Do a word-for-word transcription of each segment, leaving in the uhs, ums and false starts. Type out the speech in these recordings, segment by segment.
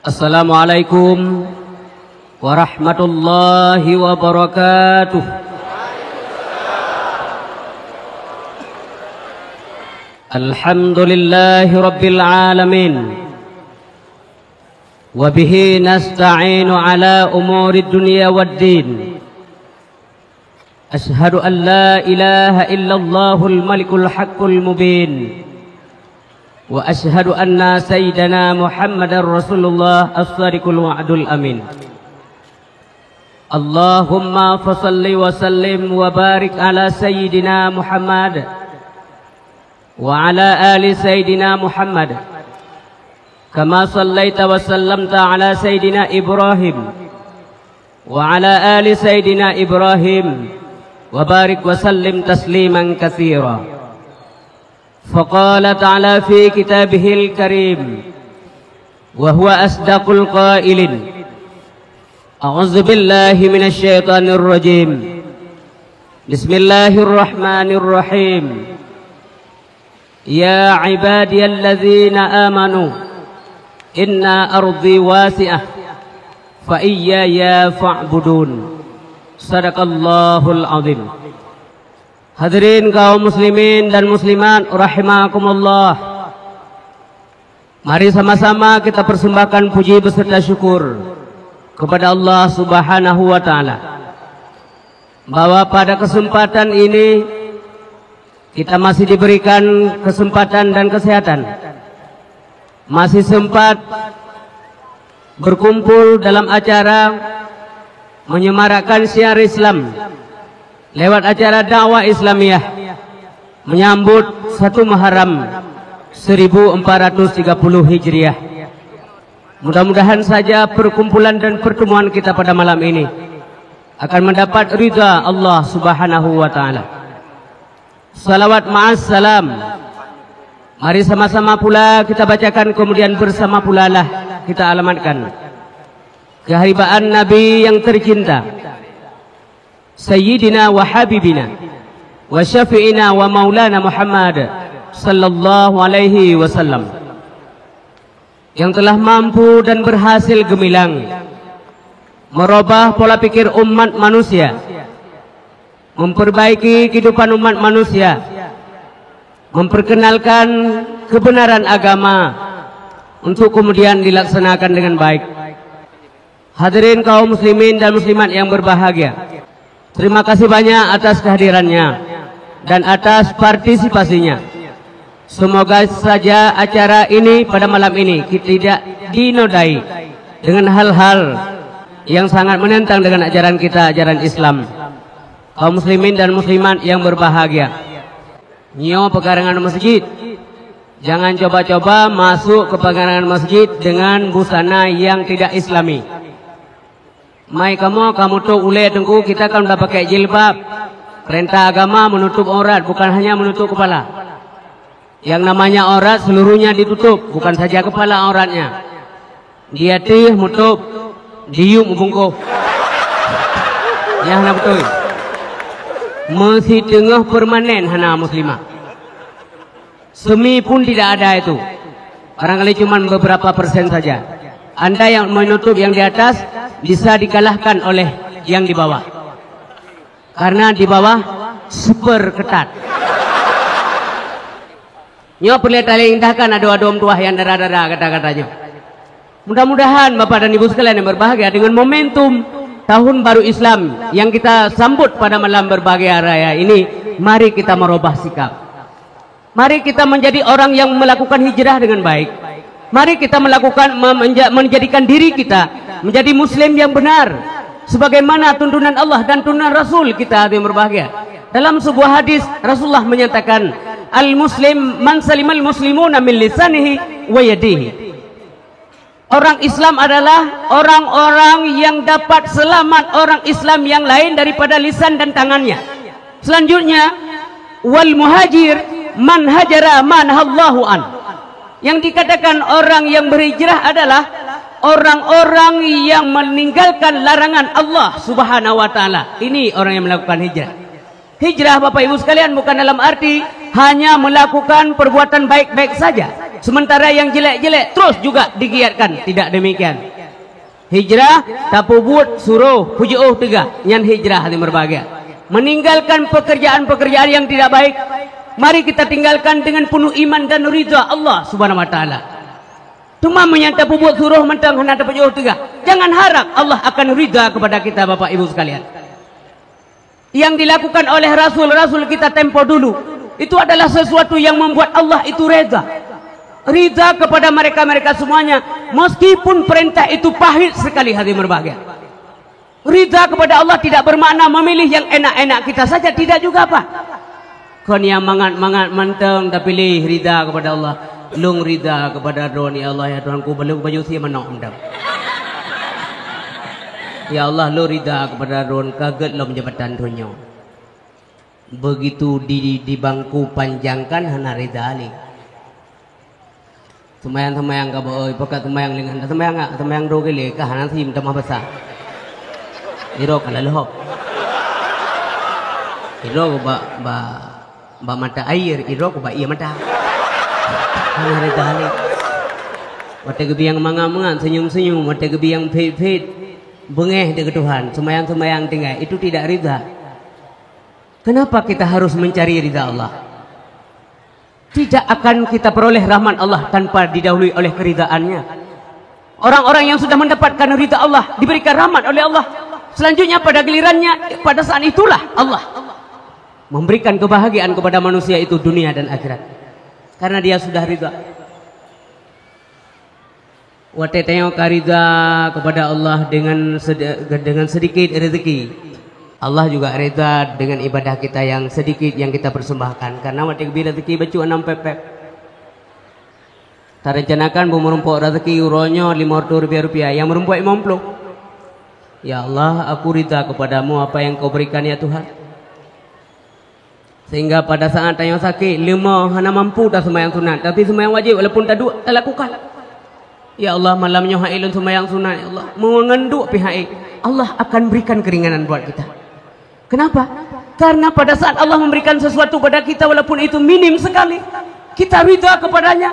Assalamualaikum warahmatullahi wabarakatuh. Alhamdulillahi rabbil alamin. Wa bihi nasta'inu ala umuri dunya waddin. Asyhadu an la ilaha illallahul malikul haqqul mubin. Wa asyhadu anna sayyidana Muhammadar Rasulullah as-sadiqul wa'dul amin. Allahumma fasalli wa sallim wa barik ala sayyidina Muhammad wa ala ali sayyidina Muhammad. Kama sallaita wa sallamta ala sayyidina Ibrahim wa ala ali sayyidina Ibrahim wa barik wa sallim tasliman katsira. Faqala ta'ala fi kitabihil karim wa huwa asdaqul qailin. A'udzu billahi minasy syaithanir rajim. Bismillahirrahmanirrahim. Ya ibadiyalladzina amanu inna ardi wasi'ah fa iyaya fa'budun. Sadaqallahul azim. Hadirin kaum muslimin dan muslimat rahimakumullah. Mari sama-sama kita persembahkan puji beserta syukur kepada Allah Subhanahu wa taala, bahwa pada kesempatan ini kita masih diberikan kesempatan dan kesehatan, masih sempat berkumpul dalam acara menyemarakkan syiar Islam lewat acara dakwah Islamiyah menyambut satu Muharram seribu empat ratus tiga puluh Hijriah. Mudah-mudahan saja perkumpulan dan pertemuan kita pada malam ini akan mendapat ridha Allah Subhanahu wa taala. Salawat ma'as salam. Mari sama-sama pula kita bacakan, kemudian bersama pulalah kita alamatkan kehibaan Nabi yang tercinta, Sayyidina wa Habibina wa Syafi'ina wa Maulana Muhammad sallallahu alaihi wasallam, yang telah mampu dan berhasil gemilang merubah pola pikir umat manusia, memperbaiki kehidupan umat manusia, memperkenalkan kebenaran agama untuk kemudian dilaksanakan dengan baik. Hadirin kaum muslimin dan muslimat yang berbahagia, terima kasih banyak atas kehadirannya dan atas partisipasinya. Semoga saja acara ini pada malam ini tidak dinodai dengan hal-hal yang sangat menentang dengan ajaran kita, ajaran Islam. Kaum muslimin dan muslimat yang berbahagia, nyoe pekarangan masjid. Jangan coba-coba masuk ke pekarangan masjid dengan busana yang tidak Islami. Mai kamoe ka mutôb ulée teungku, kita kan udah pakai jilbab. Perintah agama menutup aurat, bukan hanya menutup kepala. Yang namanya aurat seluruhnya ditutup, bukan saja kepala auratnya. Di ateueh mutôb, di yup mubungkôh. Nyan hana beutôi. Meusideungoh permanen hana muslimah. Semi pun tidak ada itu. Barangkali cuman beberapa persen saja. Anda yang menutup yang di atas bisa dikalahkan oleh yang di bawah. Karena di bawah super ketat. Nyoe peureulée taindahkan adoe-adoe meutuwah nyang dara-dara kata-kata nyoe. Mudah-mudahan Bapak dan Ibu sekalian yang berbahagia, dengan momentum Tahun Baru Islam yang kita sambut pada malam berbahagia raya ini, mari kita merubah sikap. Mari kita menjadi orang yang melakukan hijrah dengan baik. Mari kita melakukan, me-, menja-, menjadikan diri kita menjadi muslim yang benar, sebagaimana tuntunan Allah dan tuntunan Rasul kita yang berbahagia. Dalam sebuah hadis, Rasulullah menyatakan, "Al-muslim man salimal muslimuna min lisanihi wa yadihi." Orang Islam adalah orang-orang yang dapat selamat orang Islam yang lain daripada lisan dan tangannya. Selanjutnya, "Wal muhajir man hajara ma nahallahu an." Yang dikatakan orang yang berhijrah adalah orang-orang yang meninggalkan larangan Allah Subhanahu wa taala. Ini orang yang melakukan hijrah. Hijrah, Bapak Ibu sekalian, bukan dalam arti hanya melakukan perbuatan baik-baik saja. Sementara yang jelek-jelek terus juga digiatkan. Tidak demikian. Hijrah, tapeubuet suroh, peujiôh teuga, nyan hijrah hati meubahgia. Meninggalkan pekerjaan-pekerjaan yang tidak baik, mari kita tinggalkan dengan penuh iman dan ridha Allah Subhanahu wa Taala. Teuma meunyoe tapeubuet suroh mantong hana tapeujiôh teuga, jangan harap Allah akan ridha kepada kita, Bapak Ibu sekalian. Yang dilakukan oleh rasul-rasul kita tempo dulu, itu adalah sesuatu yang membuat Allah itu reda. Rida kepada mereka-mereka semuanya, meskipun perintah itu pahit sekali, hadirin berbahagia. Rida kepada Allah tidak bermakna memilih yang enak-enak kita saja, tidak juga, Pak. Kon nyang mangat-mangat mantong tapiléh rida kepada Allah. Lôn rida kepada Droe, ya Allah, ya Tuhanku, baloe baju sie manok mantong. Ya Allah, lôn rida kepada Droe, ka gét lom jabatan donya. Begitu di, di bangku panjangkan hana rida lé. Seumayang-seumayang ka beu, pakat seumayang lingan, seumayang ngak, seumayang droe gile ka hana sim tamah basa. Iro ka lalu hok. Iro ba, ba, ba mata air, iro ba ie mata. Hana rida lé. Watée geubiang mangat-mangat, senyum-senyum, watée geubiang phét-phét, beungéh deungon Tuhan, seumayang-seumayang tinggai, itu tidak rida. Kenapa kita harus mencari rida Allah? Tidak akan kita peroleh rahmat Allah tanpa didahului oleh keridaan-Nya. Orang-orang yang sudah mendapatkan rida Allah diberikan rahmat oleh Allah. Selanjutnya pada gilirannya, pada saat itulah Allah memberikan kebahagiaan kepada manusia itu dunia dan akhirat. Karena dia sudah rida. Watée tanyoe ka rida kepada Allah dengan sed-, dengan sedikit rezeki, Allah juga rida dengan ibadah kita yang sedikit yang kita persembahkan. Karena watée geubri rezeki bacut anam pép-pép. Tarencanakan beumeurumpok rezeki uroe nyoe lima ratus ribu rupiah, nyang meurumpok limong ploh. Ya Allah, aku rida kepada-Mu apa yang Kau berikan, ya Tuhan. Sehingga pada saat tanyoe sakét, leumoh, hana mampu taseumayang sunat, tapi seumayang wajéb walaupun taduek talakukan. Ya Allah, malam nyoe hai lôn seumayang sunat, ya Allah. Meungeunduek pih hai, Allah akan berikan keringanan buat kita. Kenapa? Karena pada saat Allah memberikan sesuatu pada kita walaupun itu minim sekali, kita rida kepada-Nya.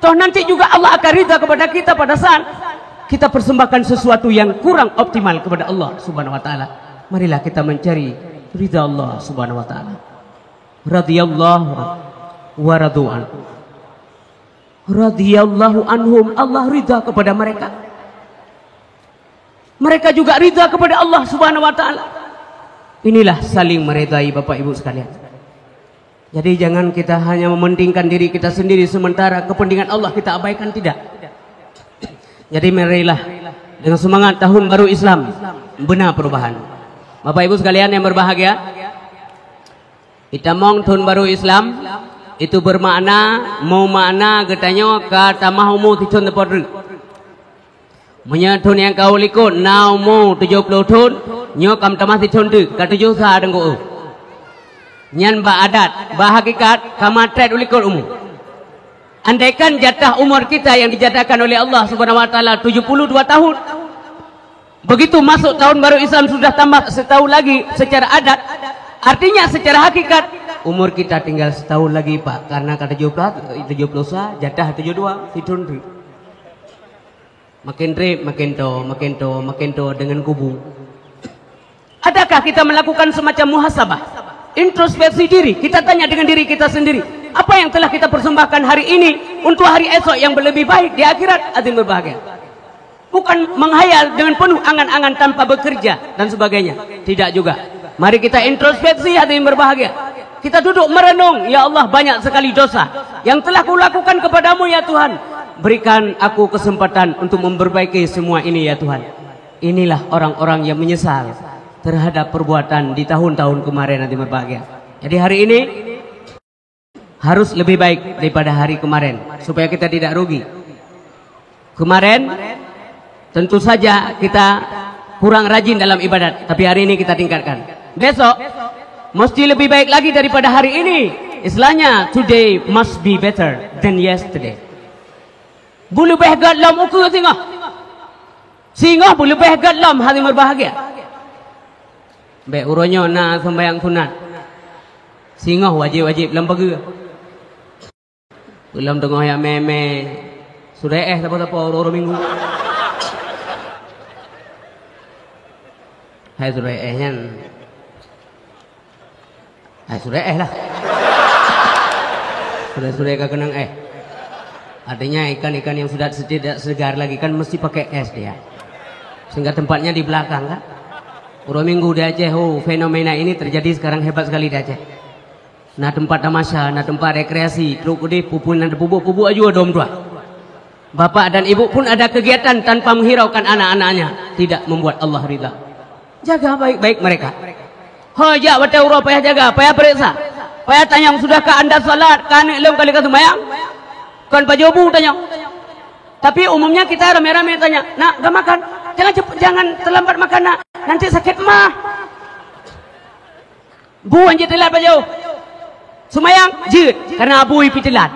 Toh nanti juga Allah akan rida kepada kita pada saat kita persembahkan sesuatu yang kurang optimal kepada Allah Subhanahu wa Taala. Marilah kita mencari rida Allah Subhanahu wa Taala. Radhiyallahu anhu wa radu anhu. Radhiyallahu anhum, Allah rida kepada mereka. Mereka juga rida kepada Allah Subhanahu wa Taala. Inilah saling meridai, Bapak Ibu sekalian. Jadi, jangan kita hanya mementingkan diri kita sendiri, sementara kepentingan Allah kita abaikan, tidak. Jadi, marilah dengan semangat tahun baru Islam, bina perubahan. Bapak Ibu sekalian yang berbahagia, itamong thon baru Islam, itu bermakna, meumakna geutanyoe ka tamah umu sithon teupot treuk. Meunyoe thon nyang ka u likot na umu tujoh ploh thon, nyoe ka meutamah sithon teuk, ka tujoh sa teungku. Nyan bak adat, bak hakikat ka matet u likot umu. Andaikan jatah umur kita yang dijatahkan oleh Allah Subhanahu wa Taala tujuh puluh dua tahun, begitu masuk tahun baru Islam sudah tambah setahun lagi secara adat, artinya secara hakikat umur kita tinggal setahun lagi, Pak, karena ka tujoh ploh, tujoh ploh sa, jatah tujoh dua, sithon teuk. Makin treb, makin toe, makin toe, makin toe deungon kubu. Adakah kita melakukan semacam muhasabah, introspeksi diri? Kita tanya dengan diri kita sendiri, apa yang telah kita persembahkan hari ini untuk hari esok yang lebih baik di akhirat, hadirin berbahagia. Bukan menghayal dengan penuh angan-angan tanpa bekerja dan sebagainya. Tidak juga. Mari kita introspeksi, hadirin berbahagia. Kita duduk merenung, "Ya Allah, banyak sekali dosa yang telah kulakukan kepada-Mu, ya Tuhan. Berikan aku kesempatan untuk memperbaiki semua ini, ya Tuhan." Inilah orang-orang yang menyesal terhadap perbuatan di tahun-tahun kemarin, hadirin berbahagia. Jadi, hari ini harus lebih baik daripada hari kemarin, supaya kita tidak rugi. Kemarin, tentu saja kita kurang rajin dalam ibadat, tapi hari ini kita tingkatkan. Besok, mesti lebih baik lagi daripada hari ini. Istilahnya, today must be better than yesterday. Beuleubeh gét lom ukeue singoh. Singoh beuleubeh gét lom, hadirin berbahagia. Bék uroe nyoe na sembahyang sunat. Singoh wajéb-wajéb lom pageue. Ulôn teungoh jak mè-mè, sudée éh sapo-sapo uroe-uroe Minggu. Hai sudée éh nyan. Hai sudée éh lah. Sudée-sudée ka keunong éh. Artinya ikan-ikan yang sudah tidak segar lagi kan mesti pakai es dia. Sehingga tempatnya di belakang kan. Uroe Minggu di Aceh, oh, fenomena ini terjadi sekarang hebat sekali di Aceh. Na teumpat tamasya, na teumpat rekreasi, trok keudeh, peue-peue nyang teupeubuet-peubuet aju dom tuah. Bapak dan ibu pun ada kegiatan tanpa menghiraukan anak-anaknya, tidak membuat Allah ridha. Jaga baik-baik mereka. Ho jak watée uroe payah jaga, payah peuriksa, payah tanyong, "Sudahkah anda salat? Ka aneuk lôn ka lheueh ka seumayang?" Kon pajoh bu tanyong. Tapi umumnya kita ramé-ramé tanya, "Nak, ka makan? Jangan cep-, jangan terlambat makan, Nak. Nanti sakit mah." Bu hanjeuet teulat pajoh. Seumayang jeuet karena abu ipiteulat.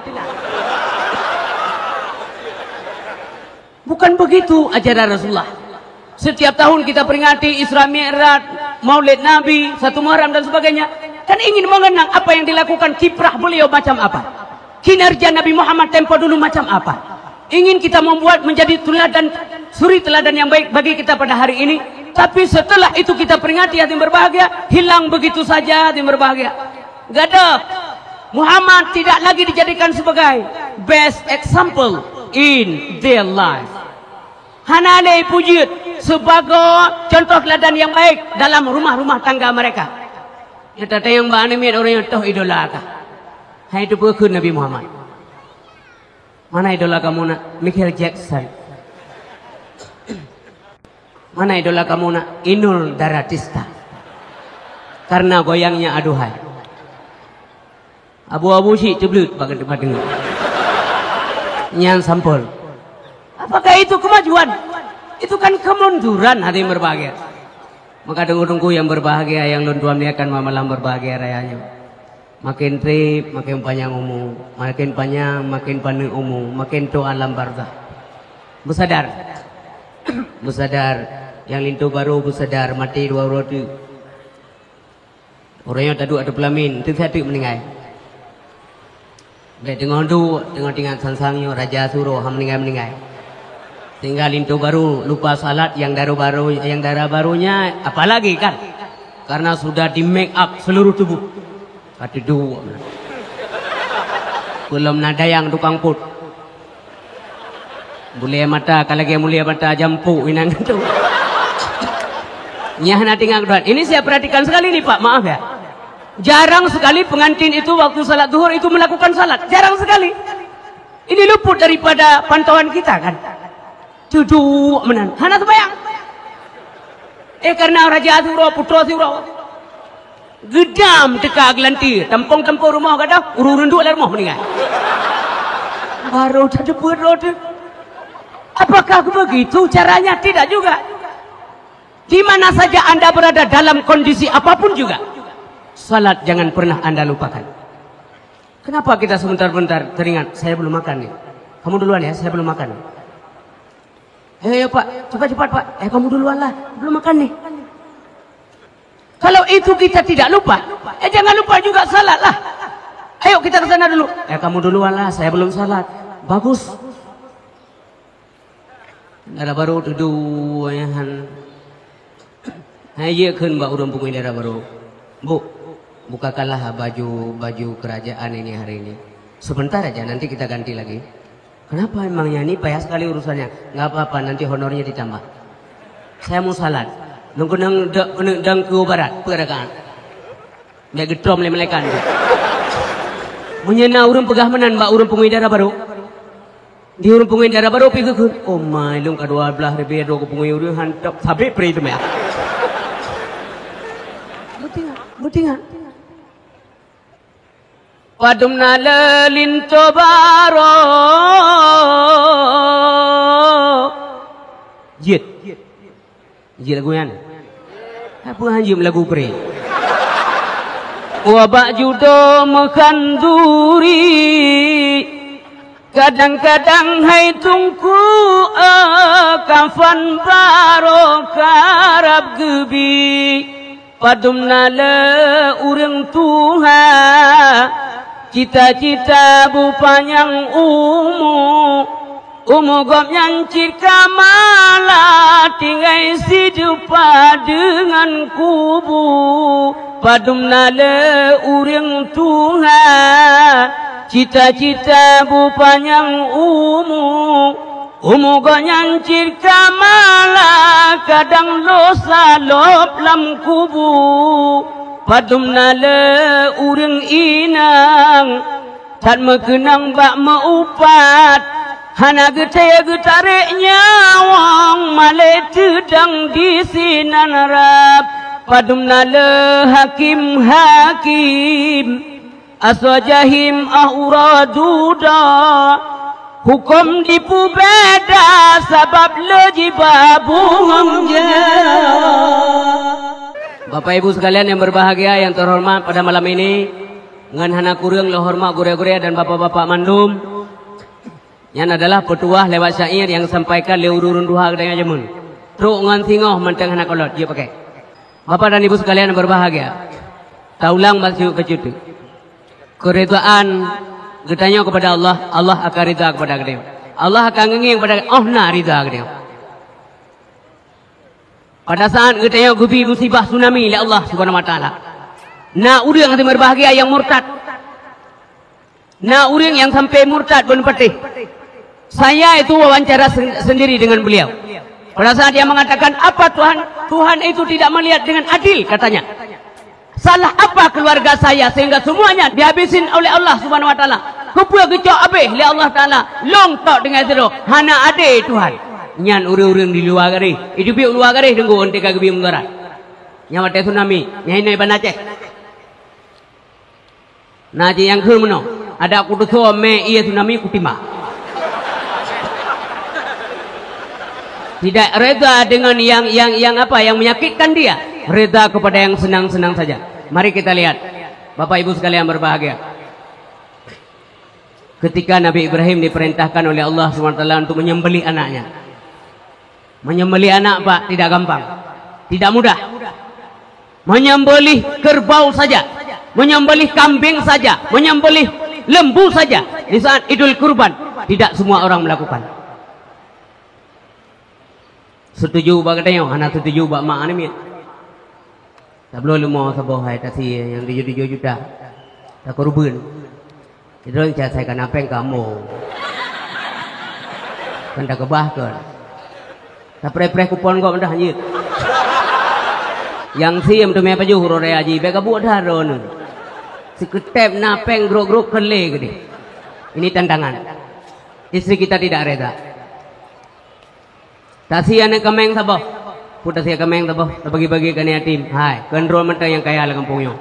Bukan begitu ajaran Rasulullah. Setiap tahun kita peringati Isra Mi'raj, Maulid Nabi, satu Muharram dan sebagainya. Kan ingin mengenang apa yang dilakukan, kiprah beliau macam apa. Kinerja Nabi Muhammad tempo dulu macam apa. Ingin kita membuat menjadi teladan, suri teladan yang baik bagi kita pada hari ini. Tapi setelah itu kita peringati, hadirin berbahagia, hilang begitu saja, hadirin berbahagia. Gadoh. Muhammad tidak lagi dijadikan sebagai best example in their life. Hana lé ipeubuet sebagai contoh teladan yang baik dalam rumah-rumah tangga mereka. Nyata tayang bak aneuk miet ureuëng nyang toh idola kah. Hai teupeu kheun Nabi Muhammad. Mana idola kamu nak? Michael Jackson. Mana idola kamu nak? Inul Daratista. Karena goyangnya aduhai. Abu-abu syik teubleut bak teumpat teungoh. Nyan sampel. Apakah itu kemajuan? Itu kan kemunduran, hadirin berbahagia. Maka teungku-teungku yang berbahagia, yang lôn tuan muliakan, malam berbahagia raya nyoe. Makin treb, makin panyang umu. Makin panyang, makin paneuk umu. Makin toe alam barzakh. Beusadar. Beusadar. Nyang linto barô beusadar, maté dua uroe teuk. Ureuëng nyoe taduek ateueh peulamin, teuk sateuk meuninggai. Bék teungoh duek, teungoh tingat sang-sang nyoe raja suroh han meuninggai-meuninggai. Tinggai linto barô, lupa salat, nyang dara barô, nyang dara barô nyan, apalagi kan? Karena sudah di-make up seluruh tubuh. Ka teuduek. Peulom na dayang tukang pôt. Mulia mata, ka lagée mulia mata jampok inan tu. Nyah na tinggal keudroe. Ini saya perhatikan sekali nih, Pak, maaf ya. Jarang sekali pengantin itu waktu salat zuhur itu melakukan salat. Jarang sekali. Ini luput daripada pantauan kita kan. Teuduek meunan. Hana seumayang. Eh, karena raja siuroe, putroe siuroe. Geudam teuka geulanti, tampong-tampong rumoh gadoh, ureuëng-ureuëng duek lam rumoh meuninggai. Barô tateupeue droe teuh. Apakah begitu caranya? Tidak juga. Di mana saja Anda berada, dalam kondisi apapun juga, salat jangan pernah Anda lupakan. Kenapa kita sebentar-bentar teringat, "Saya belum makan nih"? Kamu duluan ya, saya belum makan. "Eh, ya, Pak, cepat-cepat, Pak. Eh, kamu duluan lah, belum makan nih." Kalau itu kita tidak lupa, eh, jangan lupa juga salat lah. Ayo kita ke sana dulu. "Eh, kamu duluan lah, saya belum salat." Bagus. Dara barô teuduek nyan. Hai jeuet kheun bak ureuëng punggui dara barô, "Bu, bukakanlah baju, baju kerajaan ini hari ini. Sebentar aja, nanti kita ganti lagi." "Kenapa emangnya? Ini payah sekali urusannya." "Nggak apa-apa, nanti honornya ditambah. Saya mau salat. Nunggu nang dek kena dang ke barat, pergerakan. Biar getrom lé malaikat." Meunyoe na ureuëng peugah meunan bak ureuëng punggui dara barô, di ureuëng punggui dara barô pi geukheun, "Oh mai, lôn ka dua belas ribèe droe keu punggui ureuëng hantom sabé pri teuma." Beutingat, beutingat. Padum na le linto barô. Jeuet. Jeuet lagu nyan. Apa hanjeuet lagu pre? Wabak judo meukan duri. Kadang-kadang hai tungku, eh, kafan barô karab geubi. Padum na le ureuëng tuha, Cita-cita beupanyang umu, umu gobnyan cit ka malah, tinggai sijupa deungon kubu. Padum na le ureuëng tuha, cita-cita beupanyang umu, umu gobnyan cit ka malah, kadang dosa lop lam kubu. Padum na le ureuëng inong, that meukeunong bak meu-upat, hana geuthée geutarek nyawöng, malée teudong disinan rab. Padum na le hakém-hakém, asoe jahém óh uroe dudoe, huköm jipeubeda sabab le jiba bungöng jaroe. Bapak Ibu sekalian yang berbahagia, yang terhormat, pada malam ini, ngon hana kureueng lôn horeumat gurée-gurée dan bapak-bapak mandum. Nyan adalah peutuah lewat syair nyang sampaikan lé ureuëng tuha geutanyoe jameun. Trok ngon singoh mantong hana kolot jeuet pakai. Bapak dan Ibu sekalian yang berbahagia, taulang bacut-bacut. Keridhaan geutanyoe kepada Allah, Allah akan ridha kepada geutanyoe. Allah akan ngieng pada óh na ridha geutanyoe. Pada saat geutanyoe geubi musibah tsunami lé Allah Subhanahu wa Taala, na ureuëng hana berbahagia nyang murtad. Na ureuëng nyang sampai murtad beuneupeutéh. Saya itu wawancara sen-, sendiri dengan beliau. Pada saat dia mengatakan, "Apa Tuhan? Tuhan itu tidak melihat dengan adil," katanya. "Salah apa keluarga saya sehingga semuanya dihabisin oleh Allah Subhanahu wa Taala? Keupeue geucok abéh lé Allah Taala? Lôn tok tinggai sidroe, hana adé Tuhan." Nyan ureuëng-ureuëng di luwa garéh. Itu pih luwa garéh deungon teuka geubi mudarat. Nyang watée tsunami, nyang inong Banda Aceh. Na cit nyang kheun meunoe, "Adak kutusoe mé ié tsunami kutimba." Tidak reda dengan yang, yang, yang apa, yang menyakitkan dia, reda kepada yang senang-senang saja. Mari kita lihat, Bapak Ibu sekalian berbahagia. Ketika Nabi Ibrahim diperintahkan oleh Allah Subhanahu wa Taala untuk menyembelih anaknya. Menyembelih anak, Pak, tidak gampang. Tidak mudah. Menyembelih kerbau saja, menyembelih kambing saja, menyembelih lembu saja di saat Idul Kurban, tidak semua orang melakukan. Setuju bak geutanyoe, hana setuju bak mak aneuk miet. Tabloe leumo saboh hai tasie nyang tujoh-tujoh juta. Takureubeuen. Sidroe cit asai kana péng kamoe. Kan takeubah kon. Tapreh-preh kupon gob dah jeuet. Nyang siem teumé pajoh uroe raya jih, bék kabuet that droeneuh. Sikeutép na péng grok-grok keu lé keudeh. Ini tantangan. Istri kita tidak reda. Tasie aneuk kaméng saboh. Peuet tasie kaméng saboh, tabagi-bagi keu aneuk yatim. Hai, keu droe mantong nyang kaya lam gampông nyoe.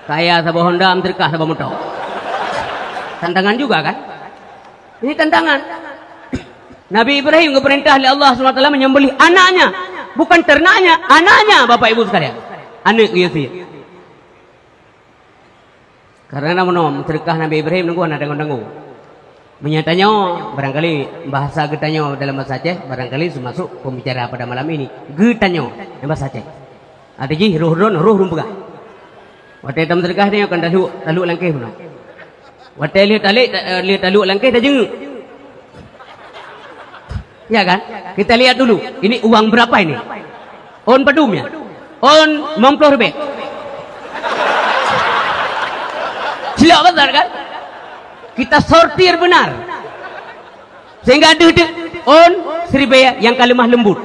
Kaya saboh Honda, meuseudeukah saboh moto. Tantangan juga kan? Ini tantangan. Nabi Ibrahim geupeurintah lé Allah Subhanahu wa Taala menyembelih anaknya, bukan ternaknya, anaknya, Bapak Ibu sekalian. Aneuk geuh sie. Karena meunoe, meuseudeukah Nabi Ibrahim nunggu hana tanggong-tanggong. Meunyoe tanyoe, barangkali bahasa geutanyoe dalam bahasa Aceh, barangkali seumasok pembicara pada malam ini. Geutanyoe, dalam bahasa Aceh. Arti jih, roh droen, roh ureuëng peugah. Watée tameuseudeukah tanyoe kan taluek, taluek langkeh meunoe. Watée lheueh talek, ta-, lheueh taluek langkeh tajeungeuk. Ya kan? Kita lihat dulu, ini uang berapa ini? Ôn padum ya? Ôn limong ploh ribée. Cilok besar kan? Kita sortir benar. Sehingga deuh-deuh ôn siribée nyang ka leumah leumbut.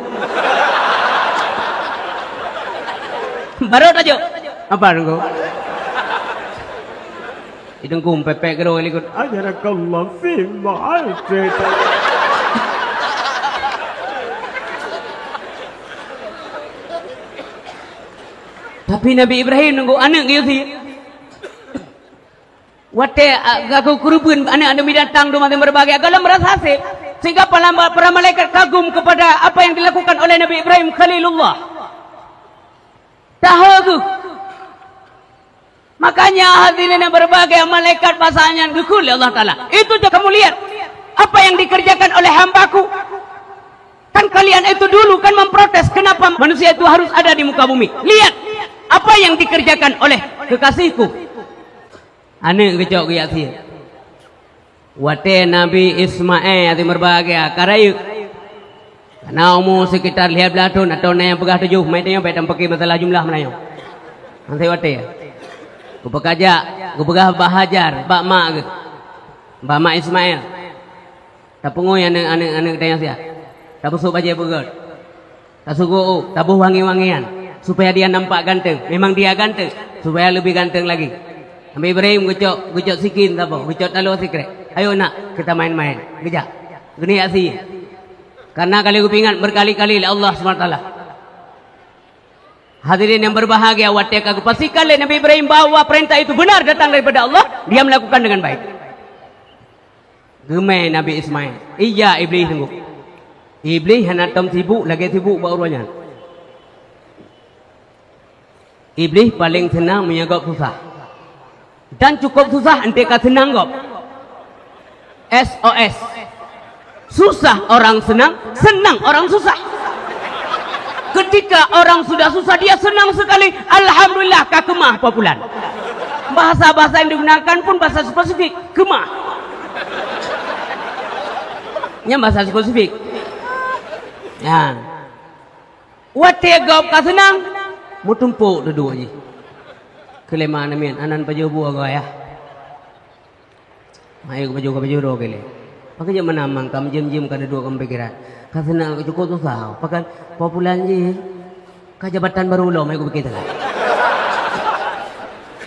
Baru tajok. Apa nunggu? Idungku pepek gero likot. Ajarakallah fi ma'al cerita. Tapi Nabi Ibrahim nunggu aneuk geuh sie. Watée, a, geukeureubeuen aneuk-aneuk binatang dum até berbagai, gohlom merasa hasé. Sehingga para, para malaikat kagum kepada apa yang dilakukan oleh Nabi Ibrahim Khalilullah. Tahe geuh. Makanya hadirin yang berbahagia, malaikat basa nyan geukheun lé Allah Taala. Itu je kamu lihat apa yang dikerjakan oleh hambaku. Kan kalian itu dulu kan memprotes kenapa manusia itu harus ada di muka bumi. Lihat apa yang dikerjakan oleh kekasihku. Aneuk geucok geujak sie. Watée Nabi Ismail, hati meubahgia, ka rayeuk. Kana umu sekitar lhée blaih thon atau na nyang peugah tujoh, mai tanyoe bék tampaki masalah jumlah meunan nyoe. Hana watée. Geupeukajak, geupeugah bak Hajar, bak mak geuh. Bak mak Ismail. Tapeungui aneuk-aneuk, aneuk tanyoe siat. Tapeusok bajée beugét. Tasugoe, taboh wangi-wangian, supaya dia nampak ganteng. Memang dia ganteng, supaya lebih ganteng lagi. Nabi Ibrahim geucok, geucok sikin saboh, geucok taloe sikrek. "Ayo nak, kita main-main." Geujak. Geuniyak sie. Karena ka lheueh geupeuingat berkali-kali lé Allah Subhanahu wa Taala. Hadirin yang berbahagia, watée ka geupastikan lé Nabi Ibrahim bahwa perintah itu benar datang daripada Allah, dia melakukan dengan baik. Geumé Nabi Ismail. Ija Iblih teungku. Iblih hana tom sibuk lagée sibuk bak uroe nyan. Iblih paleng seunang meunyoe gob susah. Dan cukup susah enteuk ka seunang gob. S O S. Susah orang senang, senang orang susah. Ketika orang sudah susah, dia senang sekali. Alhamdulillah, ka keumah po pulan. Bahasa-bahasa yang digunakan pun bahasa spesifik, keumah. Nyan bahasa spesifik. Ya. Watée gob ka seunang, meutumpok dudoe jih. Keu lé ma aneuk miet, anan pajoh buah goe ya. Hai, ka pajoh, ka pajoh droe keu lé. Pakon jak meunan mang ka meujiem-jiem ka dudoe ka meupikiran. Ka seunang ka cukup susah. Pakon po pulan jih ka jabatan barô lom, hai kupike teuka.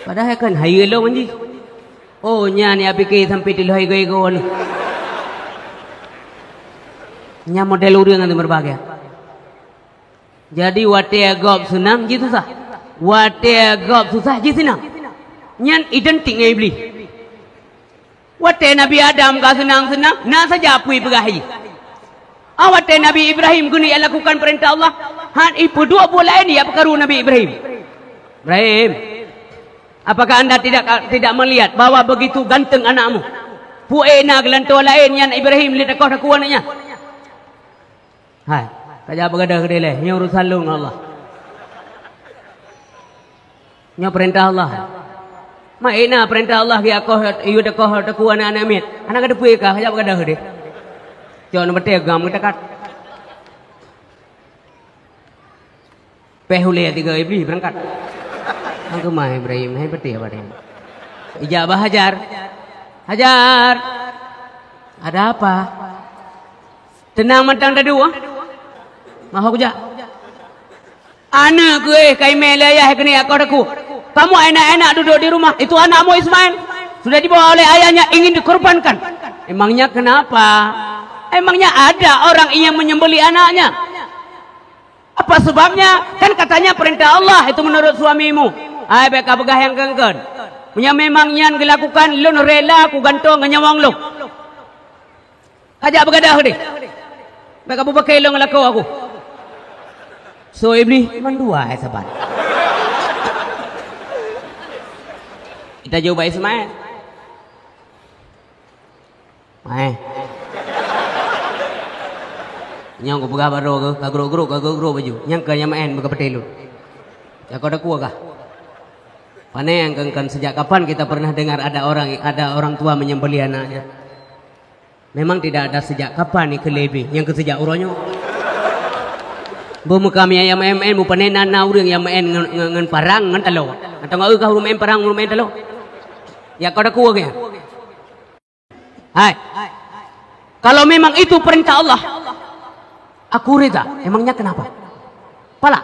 Padahai kan hayeue lom jih. Oh, nyan nyang pike sampai tiloh igo-igo ni. Nyan model ureuëng nyang meubahgia. Jadi watée gob seunang jih susah. Watée gob susah jih seunang. Nyan identik ngon Iblih. Watée Nabi Adam ka seunang-seunang, na saja apui peugah jih. Ah, watée Nabi Ibrahim keuneuk lakukan peurintah Allah, han ipeuduek buet laén ipeukaru Nabi Ibrahim. "Ibrahim, apakah anda tidak, tidak melihat bahwa begitu ganteng anakmu? Peue na geulantoe laén nyan Ibrahim lé takoh takue aneuëk nyan?" Hai, ka jak beugadôh keudeh lé, nyoe urusan lôn ngon Allah. Nyoe peurintah Allah. Ma na peurintah Allah geuakoh, yue takoh takue aneuëk-aneuëk miet. Hana ka teupeue ka, ka jak beugadôh keudeh. Cok neubeutée gam geutakat. Péh ulée tiga Iblih beurangkat. Nyang keumah Ibrahim, hai beutée apa dia? Ijak bah Hajar. "Hajar, ada apa?" Teunang mantong tadu, ah. Maho kujak. Aneuk keuh ka imé lé ayah keuneuk akoh takue. Kamu enak-enak duduk di rumah. Itu anakmu Ismail. Sudah dibawa oleh ayahnya ingin dikorbankan. Emangnya kenapa? Emangnya ada orang ingin menyembelih anaknya? Apa sebabnya? Kan katanya perintah Allah itu menurut suamimu. Hai, bék ka peugah nyang keun-keun. Meunyoe memang nyan geulakukan, lôn rela kugantoe ngon nyawöng lôn. Ka jak beugadôh deh. Bék ka bubakée lôn ngon lakoe aku. So Iblih mandua hai saban. Kita jauh bak Ismail. Maén. Nyang kupeugah baro ke, ka grok-grok, ka grok-grok baju. Nyang ka nyang maén beuka peutée lôn. Cako takue kah? Pane nyang kan, kan sejak kapan kita pernah dengar ada orang, ada orang tua menyembelih anaknya? Memang tidak ada sejak kapan ni keu lé Iblih, nyang keu sejak uroe nyoe. Beumeuka mia nyang maén-maén, bupane na, na ureuëng nyang maén ngon, ngon, ngon parang, ngon taloe. Atau ngon kah ureuëng maén parang, ureuëng maén taloe? Ya, kau dah kuah ke? Hai. Kalau memang itu perintah Allah, aku rida. Emangnya kenapa? Pala.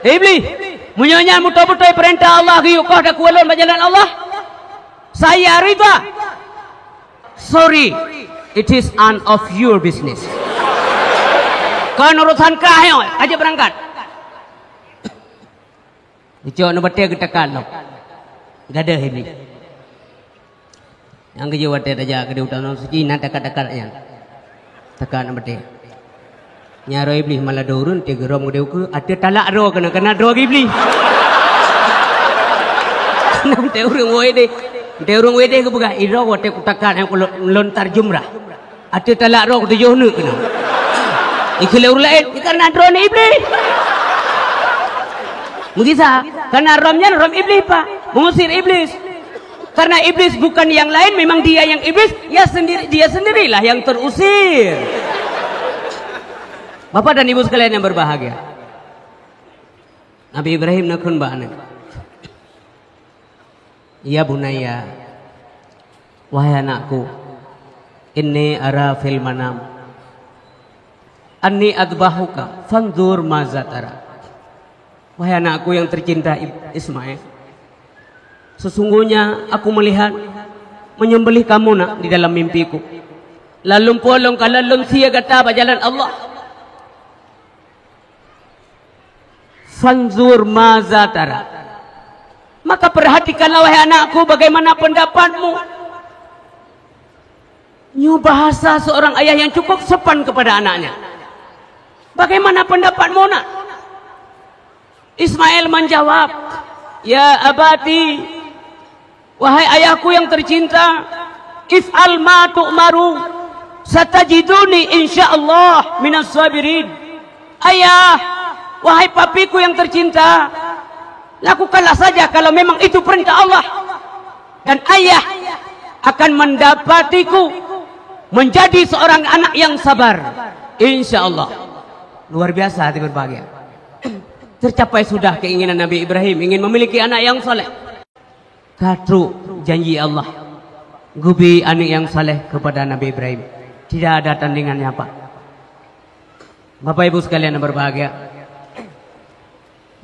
Iblih, meunyoe nyan beutôi-beutôi peurintah Allah geuyue koh takue lôn bak jalan Allah, saya rida. Sorry, it is none of your business. Kon urusan kah nyoe, aja beurangkat. Geucok neubatée geutakat lom. Gadôh Iblih. Nyang geujok watée tajak keudeh u Tanoh Suci na takat-takat nyan. Takat neubatée. Nyan roh Iblih malah dua ureuëng teugeurôm keudeh ukeue, ateueh talak droe keunan, keunan droe Iblih. Keunan teu ureuëng woe deh. Teu ureuëng woe deh geupeugah, "Idroe watée kutakat nyang kulon-, lontar jumrah." Ateueh talak droe kutujoh neuk keunan. Ikheun lé ureuëng laén, "Kareuna droeneuh Iblih." Meugisa, karena rom nyan rom Iblih, Pak. Mengusir Iblis. Karena Iblis bukan yang lain, memang dia yang Iblis, ya sendiri, dia sendirilah yang terusir. Bapak dan Ibu sekalian yang berbahagia, Nabi Ibrahim neukheun bak aneuëk, "Ya bunayya, wahai anakku, inni ara fil manam anni adbahuka fanzur maza tara." Wahai anakku yang tercinta Ib-, Ismail, sesungguhnya aku melihat menyembelih kamu, Nak, di dalam mimpiku. Lalu po lôn kalon lôn sie gata bak jalan Allah. Fanzur maza tara. Maka perhatikanlah, wahai anakku, bagaimana pendapatmu. Nyoe bahasa seorang ayah yang cukup sopan kepada anaknya. Bagaimana pendapatmu, Nak? Ismail menjawab, "Ya abati, wahai ayahku yang tercinta, if'al ma tu'maru, satajiduni insyaallah minas sabirin." Ayah, wahai papiku yang tercinta, lakukanlah saja kalau memang itu perintah Allah. Dan ayah akan mendapatiku menjadi seorang anak yang sabar. Insya Allah. Luar biasa hati berbahagia. Tercapai sudah keinginan Nabi Ibrahim ingin memiliki anak yang saleh. Ka trok janji Allah. Geubri aneuk nyang saleh keupada Nabi Ibrahim. Tidak ada tandingannya, Pak. Bapak Ibu sekalian yang berbahagia,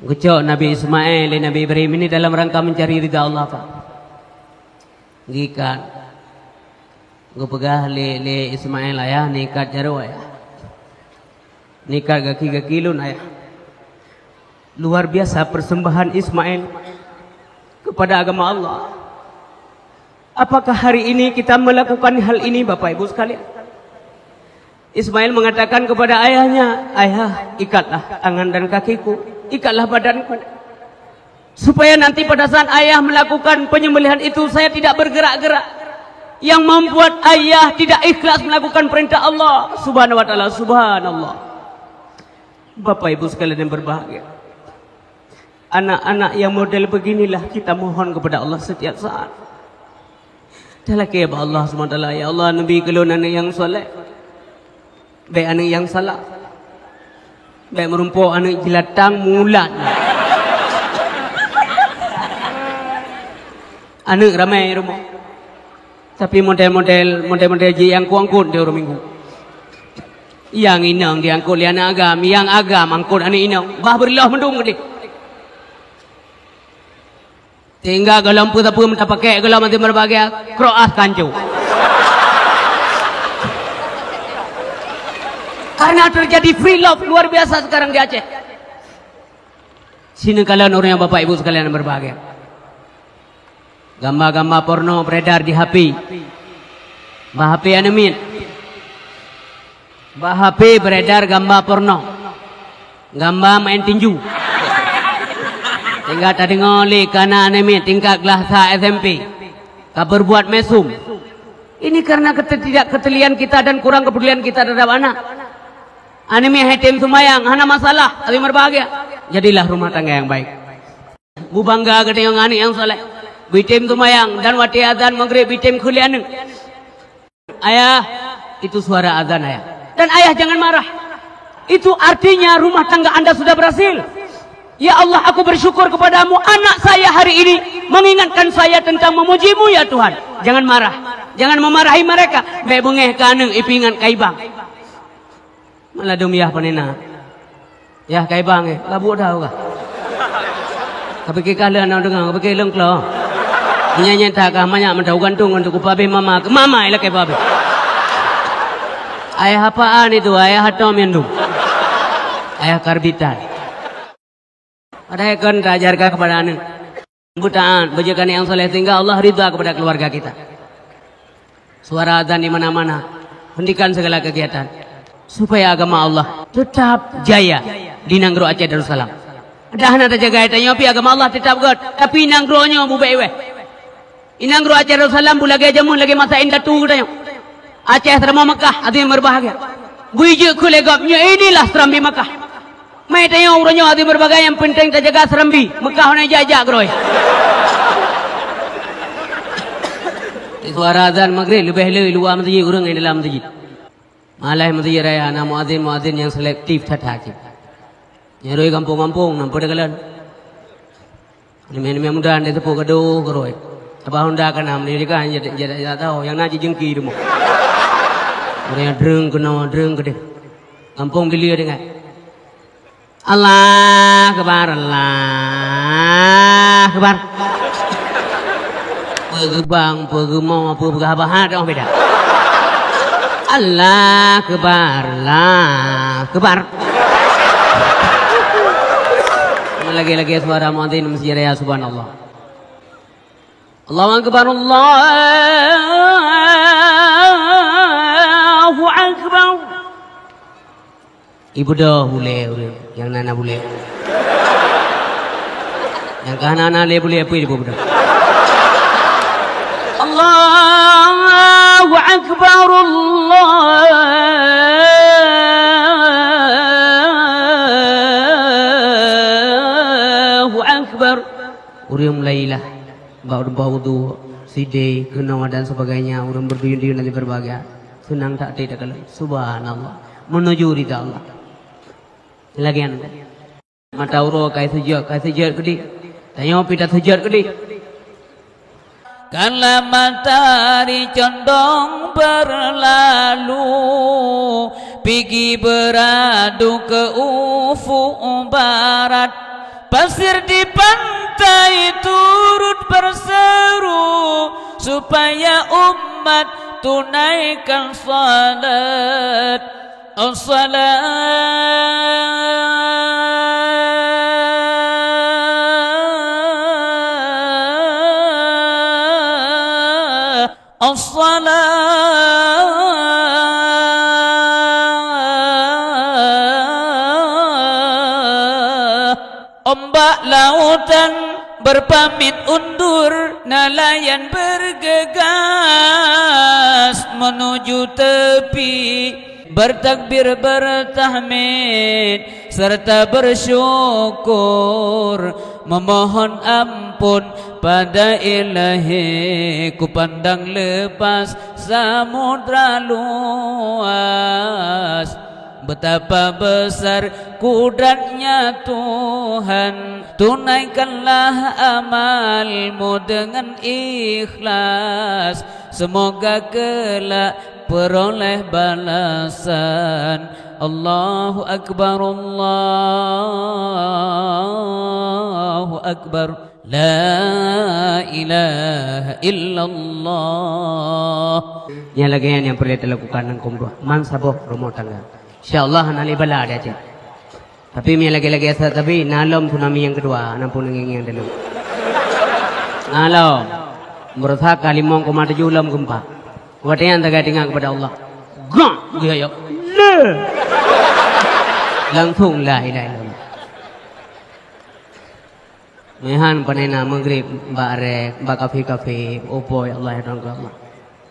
geucok Nabi Ismail lé Nabi Ibrahim ini dalam rangka mencari ridha Allah, Pak. Geuikat. Geupeugah lé, lé Ismail, "Ayah, neuikat jaroe, Ayah. Neuikat gaki-gaki lôn, Ayah." Luar biasa persembahan Ismail kepada agama Allah. Apakah hari ini kita melakukan hal ini, Bapak Ibu sekalian? Ismail mengatakan kepada ayahnya, "Ayah, ikatlah tangan dan kakiku, ikatlah badanku. Supaya nanti pada saat ayah melakukan penyembelihan itu, saya tidak bergerak-gerak. Yang membuat ayah tidak ikhlas melakukan perintah Allah Subhanahu wa Ta'ala." Subhanallah. Bapak Ibu sekalian yang berbahagia, anak-anak yang model beginilah kita mohon kepada Allah setiap saat. Talakée bak Allah Subhanahu wa Ta'ala, "Ya Allah, neubi keu lôn aneuk nyang saleh. Bék aneuk nyang salah. Bék meurumpok aneuk jeulatang mulat." Aneuk ramé rumoh. Tapi model-model, model-model jih nyang angkot-angkot di uroe Minggu. Nyang inong diangkot lé aneuk agam, nyang agam angkot aneuk inong. Bah beureuloh meudum keudeh. Sehingga gohlom peue-peue meuta pakék gohlom até meureubagia, kroas kanco. Karena terjadi free love luar biasa sekarang di Aceh. Sini kalian orang yang Bapak Ibu sekalian yang berbahagia. Gamba-gamba porno beredar di H P. Bah H P aneuk miet. Bah H P beredar gamba porno. Gamba main tinju. Sehingga tadeungoe lé kana aneuk miet tingkat kelas sa S M P ka berbuat mesum. Ini karena ketidakpedulian kita dan kurang kepedulian kita terhadap anak. Aneuk miet hai tem seumayang, hana masalah, tapi berbahagia. Jadilah rumah tangga yang baik. Beubangga geutanyoe ngon aneuk nyang saleh. Beutem seumayang dan watée azan maghrib beutem kheun lé aneuk, "Ayah, itu suara azan, Ayah." Dan ayah jangan marah. Itu artinya rumah tangga Anda sudah berhasil. "Ya Allah, aku bersyukur kepada-Mu, anak saya hari ini mengingatkan saya tentang memuji-Mu, ya Tuhan." Jangan marah. Jangan memarahi mereka. Bék beungéh keu aneuk, ipeuingat keu ibang. Maladum yah panena. Yah kai bang eh, labuek dah uroe. Ka pike kah leueh aneuk deungoe, ka pike leueng klo. Nyan nyata kah manyak mantong gantung untuk upabeh mama, keu mama ilakée babeh. Ayah apaan itu? Ayah atom nyandum. Ayah karbitan. Padahai kon taajarkan kepada aneuk. Beutaat, beujeuet keu aneuk nyang saleh, sehingga Allah ridha kepada keluarga kita. Suara azan di mana-mana. Hentikan segala kegiatan. Supaya agama Allah tetap jaya di nanggroe Aceh Darussalam. Dah hana tajaga tanyoe pih agama Allah tetap göt, tapi nanggroe nyoe bubek iweh. Di nanggroe Aceh Darussalam bu lagée jameun lagée masa indatu geutanyoe. Aceh Seuramoe Mekah, hadirin berbahagia. Bui jeuet keu lé gob nyoe inilah Serambi Mekah. Mai tanyoe uroe nyoe hati berbagai nyang penting tajaga serambi. Meukah hana jak-jak keudroe. Suara azan Maghrib leubeh le luwa meuseujid ureueng nyang dalam meuseujid. Malah meuseujid raya na muazin-muazin nyang selektif that-that cit. Nyang rhoi gampông-gampông na peue teukalon. Aneuk-aneuk muda nyang teupeu gadôh keurôi. Sabab honda ka na meunyoe ka hana jeuet, jeuet, jeuet, tahu nyang na jijeungki rumoh. Ureueng dreueng keunoe, dreueng keudeh. Gampông Bilia deungon. Allahu Akbar, Allahu Akbar. Peugeubang, peugeumong, peugah bahat, oh, beda. Allahu Akbar, Allahu Akbar. Lagi-lagi suara muadzin meuseujid raya, subhanallah. Allahu Akbar, Allahu Akbar. Ibeudôh bulèe ureueng nyang na, na bulèe. Nyang ka hana na lé bulèe, peue jibeudôh? Allahu Akbar, Allahu Akbar. Ureueng meulailah bak, bak udhu, sideh, keunoe dan sebagainya, ureueng beuduyun-duyun dan berbahagia. Seunang that-that takalon. Subhanallah. Menuju ridha Allah. Lagèe nyan. Mata uroe ka seujôt, ka seujôt keudéh. Tanyoe pih taseujôt keudéh. Kala matahari condong berlalu, pigi beradu ke ufuk barat, pasir di pantai turut berseru, supaya umat tunaikan salat. As-salah, as-salah. Ombak lautan berpamit undur, nelayan bergegas menuju tepi. Bertakbir, bertahmid, serta bersyukur, memohon ampun pada Ilahi. Kupandang lepas samudra luas, betapa besar kudrat-Nya Tuhan. Tunaikanlah amalmu dengan ikhlas, semoga kelak peroleh balasan. Allahu Akbar, Allahu Akbar. La ilaha illallah. Nyan lagèe nyan nyang peureulèe talakukan lam kaum dua. Man saboh rumoh tangga. Insya Allah hana lé bala di Aceh. Tapi meunyo lagèe-lagèe asai tabi, na lom tsunami nyang keudua, na pun ngieng-ngieng dalam. Na lom. Meureusak ka limong koma tujoh lom gempa. Watèe nyan tagai teuingat keupada Allah. Gak! Geuyok-yok. Le! Langsung la ilaha illallah. Meuhan panena Maghrib, bak rek, bak kafe-kafe, oh boy, Allah ya Tuhan, Allah.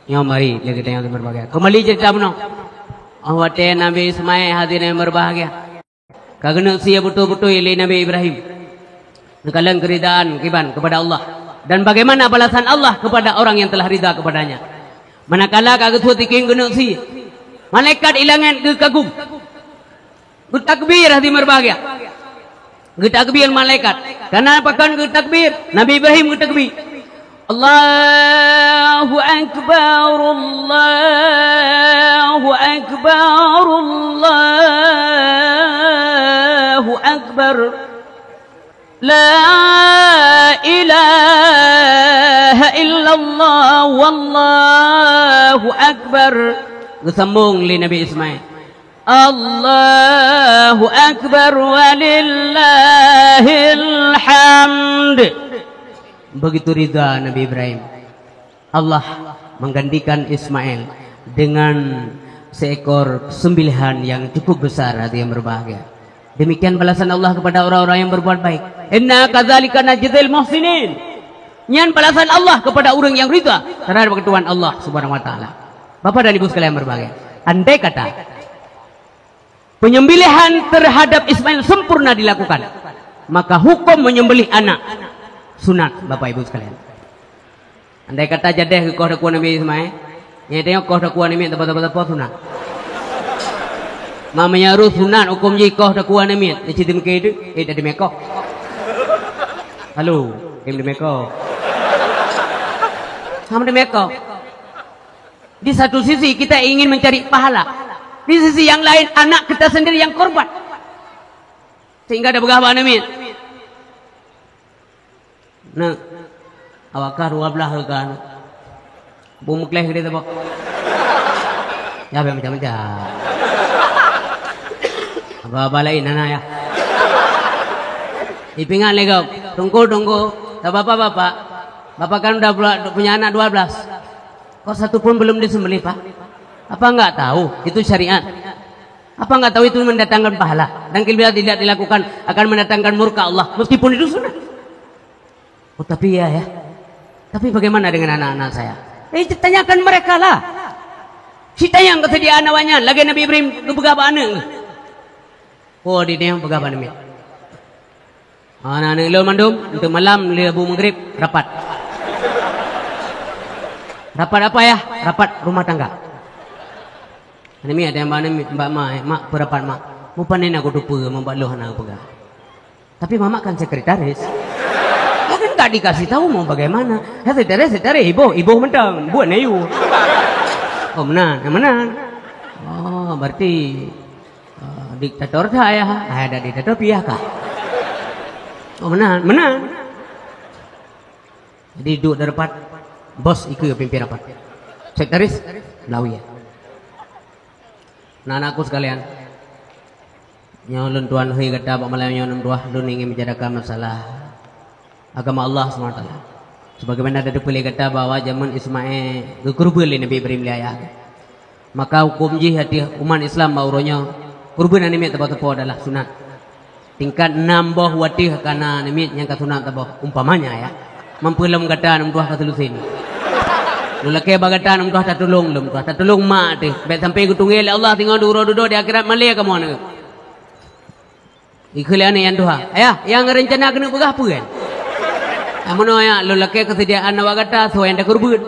Nyoe mari lagèe tanyoe berbahagia. Kembali cerita bunoe. Oh, watèe Nabi Ismail hadirin yang berbahagia. Ka geuneuk sie beutôi-beutôi lé Nabi Ibrahim. Neukalon keuridaan kiban kepada Allah. Dan bagaimana balasan Allah kepada orang yang telah ridha kepadanya. Manakala ka geusue tikieng geuneuk sie, malaikat ilangèt geukagum. Geutakbir hati meureubahagia. Geutakbir malaikat. Kana pakon geutakbir? Nabi Ibrahim geutakbir. Allahu Akbar, Allahu Akbar, Allahu Akbar. La ilaha illallah, wallahu akbar. Geusambong lé Nabi Ismail. Allahu Akbar walillahil hamd. Begitu ridha Nabi Ibrahim, Allah menggantikan Ismail dengan seekor sembelihan yang cukup besar, hadirin yang berbahagia. Demikian balasan Allah kepada orang-orang yang berbuat baik. Inna kadzalika najzil muhsinin. Nyan balasan Allah kepada ureueng nyang ridha terhadap ketentuan Allah Subhanahu wa Taala. Bapak dan Ibu sekalian berbahagia, andai kata Penyembelihan terhadap Ismail sempurna dilakukan. Maka hukum menyembelih anak sunat, Bapak Ibu sekalian. Andai kata jadeh geukoh takue aneuk miet Ismail, nyan tanyoe koh takue aneuk miet teupeu-teupeu sunat. Ma meunyoe sunat hukum jih koh takue aneuk miet, nyan cit meukeue, eh, tadi mekoh. Halo, em, di mekoh. Sama di mekoh. Di satu sisi kita ingin mencari pahala. Di sisi yang lain anak kita sendiri yang korban. Sehingga ada peugah bak aneuk miet. Neuk, awak kah dua belas ka neuk. Beu meukleh geude teuboh. Ya, biar macam-macam. Apa-apa lain, anak ya. Ipingat lé gob. Tunggu, tunggu. Tak apa-apa, Bapak. Bapak kan udah bela-, punya anak dua belas. Kok satu pun belum disembelih, Pak? Apa nggak tahu itu syariat? Apa nggak tahu itu mendatangkan pahala? Dan bila tidak dilakukan, akan mendatangkan murka Allah, meskipun itu sunat. Oh, tapi ya, ya. Tapi bagaimana dengan anak-anak saya? Eh, tanyakan mereka lah. Sitanyong keuseudiaan awaknyan, lagée Nabi Ibrahim geupeugah bak aneuk. Oh, di dia peugah bak aneuk. Aneuk-aneuk lôn mandum, untuk malam leubeh maghrib rapat. Rapat apa ya? Rapat rumah tangga. Aneuk miet ada nyang bak aneuk miet, bak mak, eh, "Mak, peue rapat, Mak?" "Mupanen aku tupeue, mak, bak lôn hana peugah." "Tapi Mamak kan sekretaris." "Ya kan tak dikasih tahu mau bagaimana?" "Ya, sekretaris, sekretaris, iboh, iboh mantong, buet na yue." "Oh, meunan, meunan." "Oh, berarti, eh, diktator that ayah?" "Ayah dak diktator, piah kah?" "Oh, meunan, meunan." Jadi duek di rapat, bos ikeue pimpin rapat. Sekretaris, Lawi ya. Nah, anakku sekalian, nyoe lôn tuan hei gata bak malam nyoe, lôn tuah lôn ingin bicarakan masalah agama Allah subhanahu wa taala. Sebagaimana dah teupeue lé gata bahwa jameun Ismail geukeureubeuen lé Nabi Ibrahim lé ayah. Maka huköm jih ateueh umat Islam bak uroe nyoe, keureubeuen aneuk miet teupeu-teupeu adalah sunat. Tingkat nam boh watèe ka na aneuk miet nyang ka sunat saboh, umpamanya ya. Mampu lom gata aneuk meutuah ka teulusin. Lôn lakèe bak gata aneuk meutuah tatulông, lôn meutuah tatulông mak teuh. Bèk sampoe geutunggè lé Allah singoh di uroe dudoe di akhirat malèe kamoe aneuk. Ikheun lé aneuk nyang tuha, "Ayah, nyang rencana keuneuk peugah peue?" "Ah, meunoe ya, lôn lakèe keuseudiaan awak gata soe nyang takeureubeuen.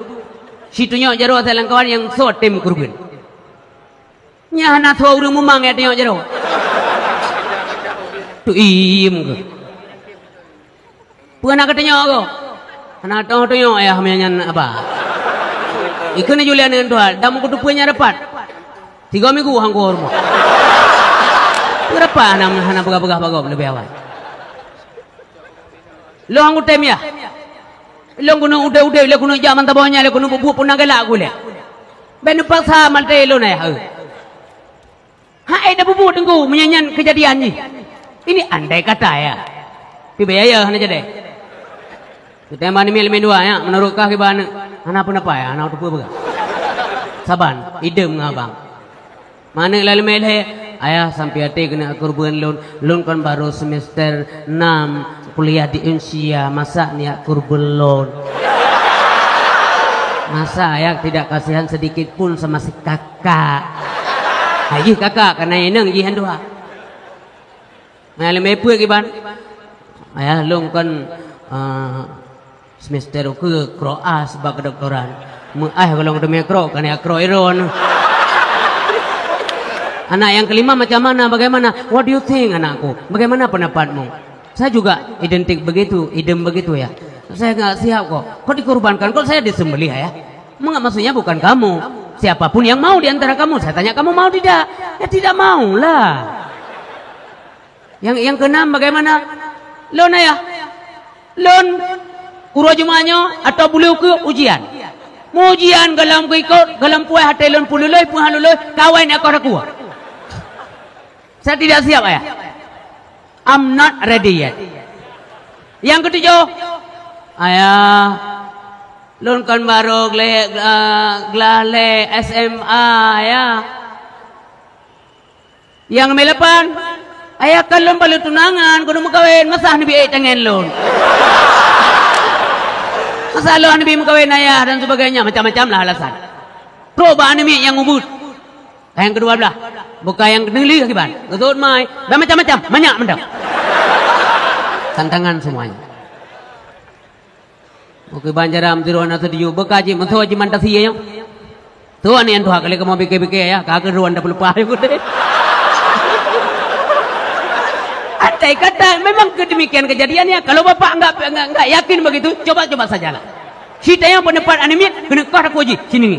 Situnyok jaroe asai lam kawan nyang soe tem keureubeuen." Nyan hana soe ureueng mumang nyang tanyok jaroe. Tuiem keuh. Peue na katanyok gob? Hana toh tanyok ayah meunyan haba. Ikheun jih lé aneuk tuha, dak meukeuteupeue nyang rapat. Tiga minggu hangko rumoh. Peue rapat hana, hana peugah-peugah bak gob leubeh awai. Lôn han kutem yah. Lôn keuneuk udeb-udeb, lôn keuneuk jak mantong boh nyan, lôn keuneuk peubuet peue na galak ulèe. Bèk neupaksa maté lôn ayah. Hai dah peubuet teungku, meunyan nyan keujadian jih. Ini andai kata ya. Tapi bèk ya hana jadi. Kutem ban miet leumèe dua ya, meunurot kah kiban hana peunapa ya, hana teupeue peugah. Saban, idem ngon abang. Maneuk laleume lhèe, "Ayah, sampai até keuneuk keureubeuen lôn, lôn kon barô semester enam kuliah di Unsia, masa neujak keureubeuen lôn? Masa ayah tidak kasihan sedikit pun sama si kakak?" Hai jih kakak, kana inong jih han tuha. Nyan leumèe peuet kiban. "Ayah, lôn kon, eh, semester ukeue, krok A sebab kedokteran. Meu'ah gohlom teumè krok, kana krok iron." Anak yang kelima macam mana, bagaimana? "What do you think, anakku? Bagaimana pendapatmu?" "Saya juga identik begitu, idem begitu, ya. Saya nggak siap kok. Kok dikorbankan? Kok saya disembelih, Ayah? Maksudnya bukan kamu. Siapapun yang mau di antara kamu, saya tanya kamu mau tidak? Ya tidak maulah." Yang, yang keenam bagaimana? Lôn ayah. Lôn uroe Jumat nyoe atau buleuen ukeue ujian. Meuujian gohlom keu ikot, gohlom puas até lôn peululoi, peuhan luloi, kawai ngon akoh takue. Saya tidak siap, ayah. I'm not ready yet. Yang ketujuh, ayah, lôn kon barô gleh, eh, glah lhèe S M A, ayah. Nyang meuleupah, ayah kan lôn balut tunangan, keuneuk meukawen, masa neubi ék tangen lôn. Masa lôn neubi meukawen ayah dan sebagainya, macam-macam lah alasan. Trok bak aneuk miet nyang ubit. Nyang keudua blaih, beuka nyang keuneulieh kiban. Geusut mai, dan macam-macam, banyak mantong. Tantangan semuanya. Oke, ban jaram tiroe na setuju, beuka jih meusoe jih mantasi ya. Tuan yang tuha kali kamu pikir-pikir ya, kagak ruan dah pelupa ya kude. Andai kata memang kedemikian kejadiannya, kalau bapak enggak, enggak, enggak yakin begitu, coba-coba sajalah. Si tayang pendapat aneuk miet, keuneuk koh takue jih, sini ni.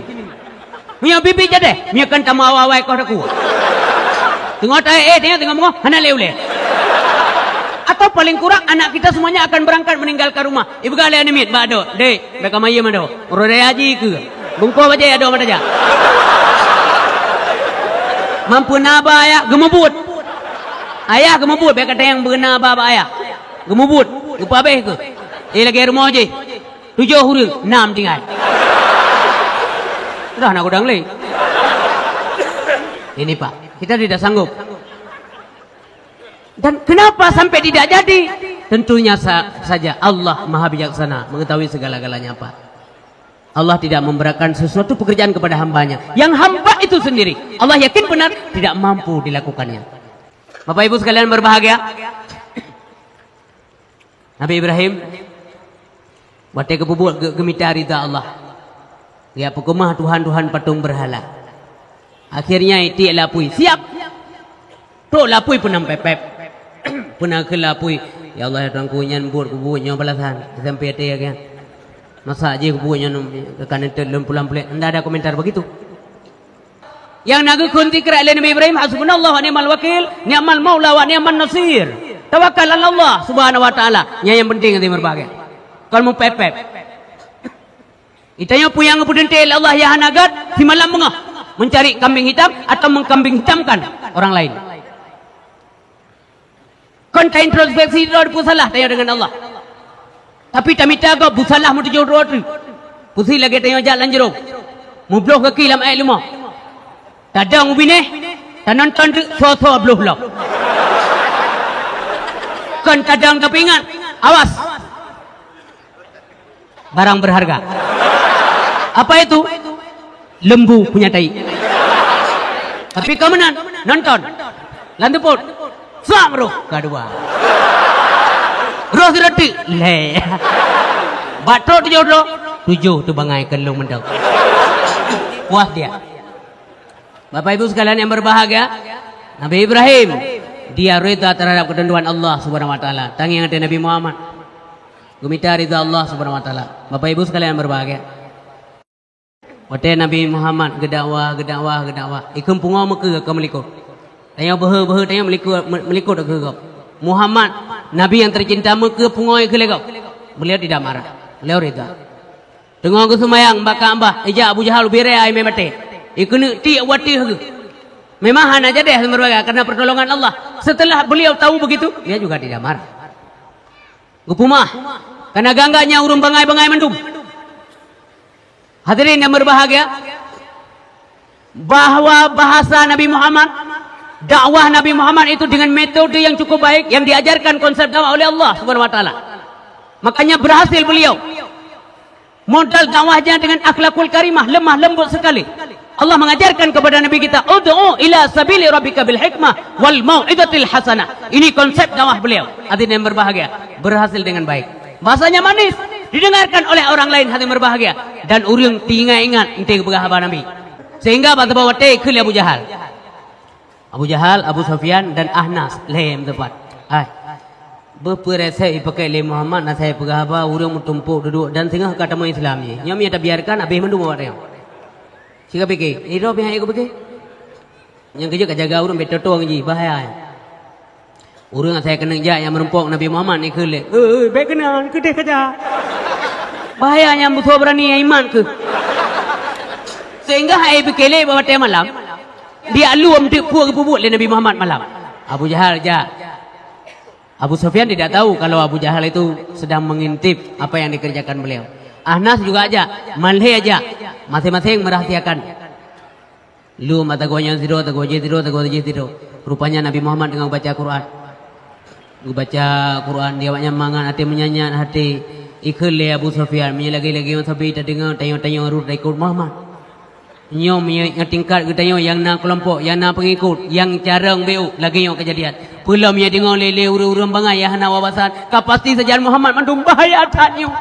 Meunyoe bibi jadeh, meunyoe kan tamah awai-awai koh takue. Teungoh tahe, eh, tayang teungoh beungoh, hana lé ulèe. Atau paling kurang anak kita semuanya akan berangkat meninggalkan rumah. Ipeugah lé aneuk miet bak adok, "Dek, bèk ka mayem adoe. Uroe raya jih keu." Bungkôh bajèe adok mata jak. Mampu na ba ayah geumubuet. Ayah geumubuet, bèk ka tayang beuna ba bak ayah. Geumubuet, geupeuhabéh keu. Eh, lagèe rumoh jih. Tujoh ureueng, nam tinggai. Dah na gudang lé. Ini, Pak, kita tidak sanggup. Dan kenapa sampai tidak jadi? Tentunya sa-, saja Allah Maha Bijaksana, mengetahui segala-galanya, Pak. Allah tidak memberatkan sesuatu pekerjaan kepada hambanya. Yang hamba itu sendiri, Allah yakin benar, tidak mampu dilakukannya. Bapak Ibu sekalian berbahagia, Nabi Ibrahim, watèe geupeubuet ge-, geumita ridha Allah, geujak peukeumah tuhan-tuhan patong beurhala. Akhirnya itiek lé apui, siap. Trok lé apui peunam pép-pép. Peuna kheun lé apui, "Ya Allah, ya Tuhanku, nyan buet kubuet nyoe balasan sampai até lagèe nyan. Masa jih kubuet nyoe ka neuteuet lôn pulang puléh." Ndak ada komentar begitu. Nyang na geukheun teukrek lé Nabi Ibrahim, "Hasbunallahu wa ni'mal wakil, ni'mal maula wa ni'man nasir. Tawakkal 'alallah subhanahu wa ta'ala." Nyan nyang penting hati meureubahagia. Kon meupép-pép. Geutanyoe peue nyang geupeuteuntèe lé Allah nyang hana gèt, simalam beungoh mencari kambing hitam atau mengkambing hitamkan orang lain. Kon taintrospeksi droe peusalah tanyoe deungon Allah. Tapi tamita gob beusalah meutujoh droe teuk. Peusi lagèe tanyoe jak lam jurông. Meubloh gaki lam aèk leumo. Tadong u binéh, tanonton teuk soe-soe bloh lom. Kon tadong tapi ingat, awas. Barang berharga. Apa itu? Lembu punya tai. Tapi keu meunan, nonton. Lam teupot. Sam roh kedua. Roh sidroe teuk. Lhèe. Bak trok tujoh droe, tujoh teuh bangai keu lôn mantong. Puas dia. Bapak Ibu sekalian yang berbahagia, Nabi Ibrahim, dia rida terhadap ketentuan Allah Subhanahu wa Taala. Tangieng até Nabi Muhammad. Geumita ridha Allah Subhanahu wa Taala. Bapak Ibu sekalian yang berbahagia. Watèe Nabi Muhammad geudakwah, geudakwah, geudakwah, ikheun pungoe meukeue keu meulikot. Tanyoe beuhe-beuhe tanyoe meulikot, me-, meulikot keu gob. Muhammad, Nabi yang tercinta, meukeue pungoe keu lé gob. Beliau tidak marah. Beliau ridha. Teungoh geuseumayang bak Ka'bah, ijak Abu Jahal ubiré ai mé maté. Ikeuneuk tiek u ateueh geuh. Memang hana jadeh meureuga karena pertolongan Allah. Setelah beliau tahu begitu, dia juga tidak marah. Geupeumah, karena gangga nyan ureueng bangai-bangai mandum. Hadirin yang berbahagia, bahwa bahasa Nabi Muhammad, dakwah Nabi Muhammad itu dengan metode yang cukup baik yang diajarkan konsep dakwah oleh Allah Subhanahu wa Taala. Makanya berhasil beliau. Modal dakwahnya dengan akhlakul karimah, lemah lembut sekali. Allah mengajarkan kepada Nabi kita, "Ud'u ila sabili rabbika bil hikmah wal mau'izatil hasanah." Ini konsep dakwah beliau. Hadirin yang berbahagia, berhasil dengan baik. Bahasanya manis, didengarkan oleh orang lain, hadirin berbahagia. Dan ureueng teuingat-ingat enteuk peugah haba Nabi. Sehingga bak saboh watèe kheun lé Abu Jahal. Abu Jahal, Abu Sufyan, dan Ahnas lhèe meuteumpat. Hai, beupeue resep ipakék lé Muhammad, na sai peugah haba, ureueng meutumpôk duduek dan singoh ka tamong Islam jih. Nyoe meunyo tabiarkan, habéh mandum awak nyoe. Sika pike, nidroe pih han ék kupike. Nyang keujeuet ka jaga ureueng bèk toe-toe ngon jih, bahaya nyan. Ureueng asai keuneuk jak nyang meurumpok Nabi Muhammad ikheun lé, "Eh, eh, bèk keunan, keudeh ka jak." Bahaya nyan, beusoe beurani nyang iman kheueh. Sehingga hai pike lé bak watèe malam, Diak lom teuk peue geupeubuet lé Nabi Muhammad malam. Abu Jahal jak. Abu Sufyan tidak tahu kalau Abu Jahal itu sedang mengintip apa yang dikerjakan beliau. Ahnas juga jak, Malhé jak. Masing-masing merahasiakan. Lom bak tagoe nyan sidroe, tagoe jih sidroe, tagoe jih sidroe. Rupanya Nabi Muhammad teungoh baca Quran. Geubaca Quran, di awaknyan mangat até, meunyanyat até. Ikheun lé Abu Sufyan, meunyoe lagèe-lagèe nyoe sabe tadeungoe, tanyoe-tanyoe rhot taikot Muhammad. Nyoe meunyoe ngon tingkat geutanyoe nyang na keulompok, nyang na peungikot, nyang carông beu lagée nyoe keujadian. Peulom nyang deungoe lé-lé ureuëng-ureuëng bangai nyang hana wawasan, ka pasti sajan Muhammad mandum bahaya that nyoe.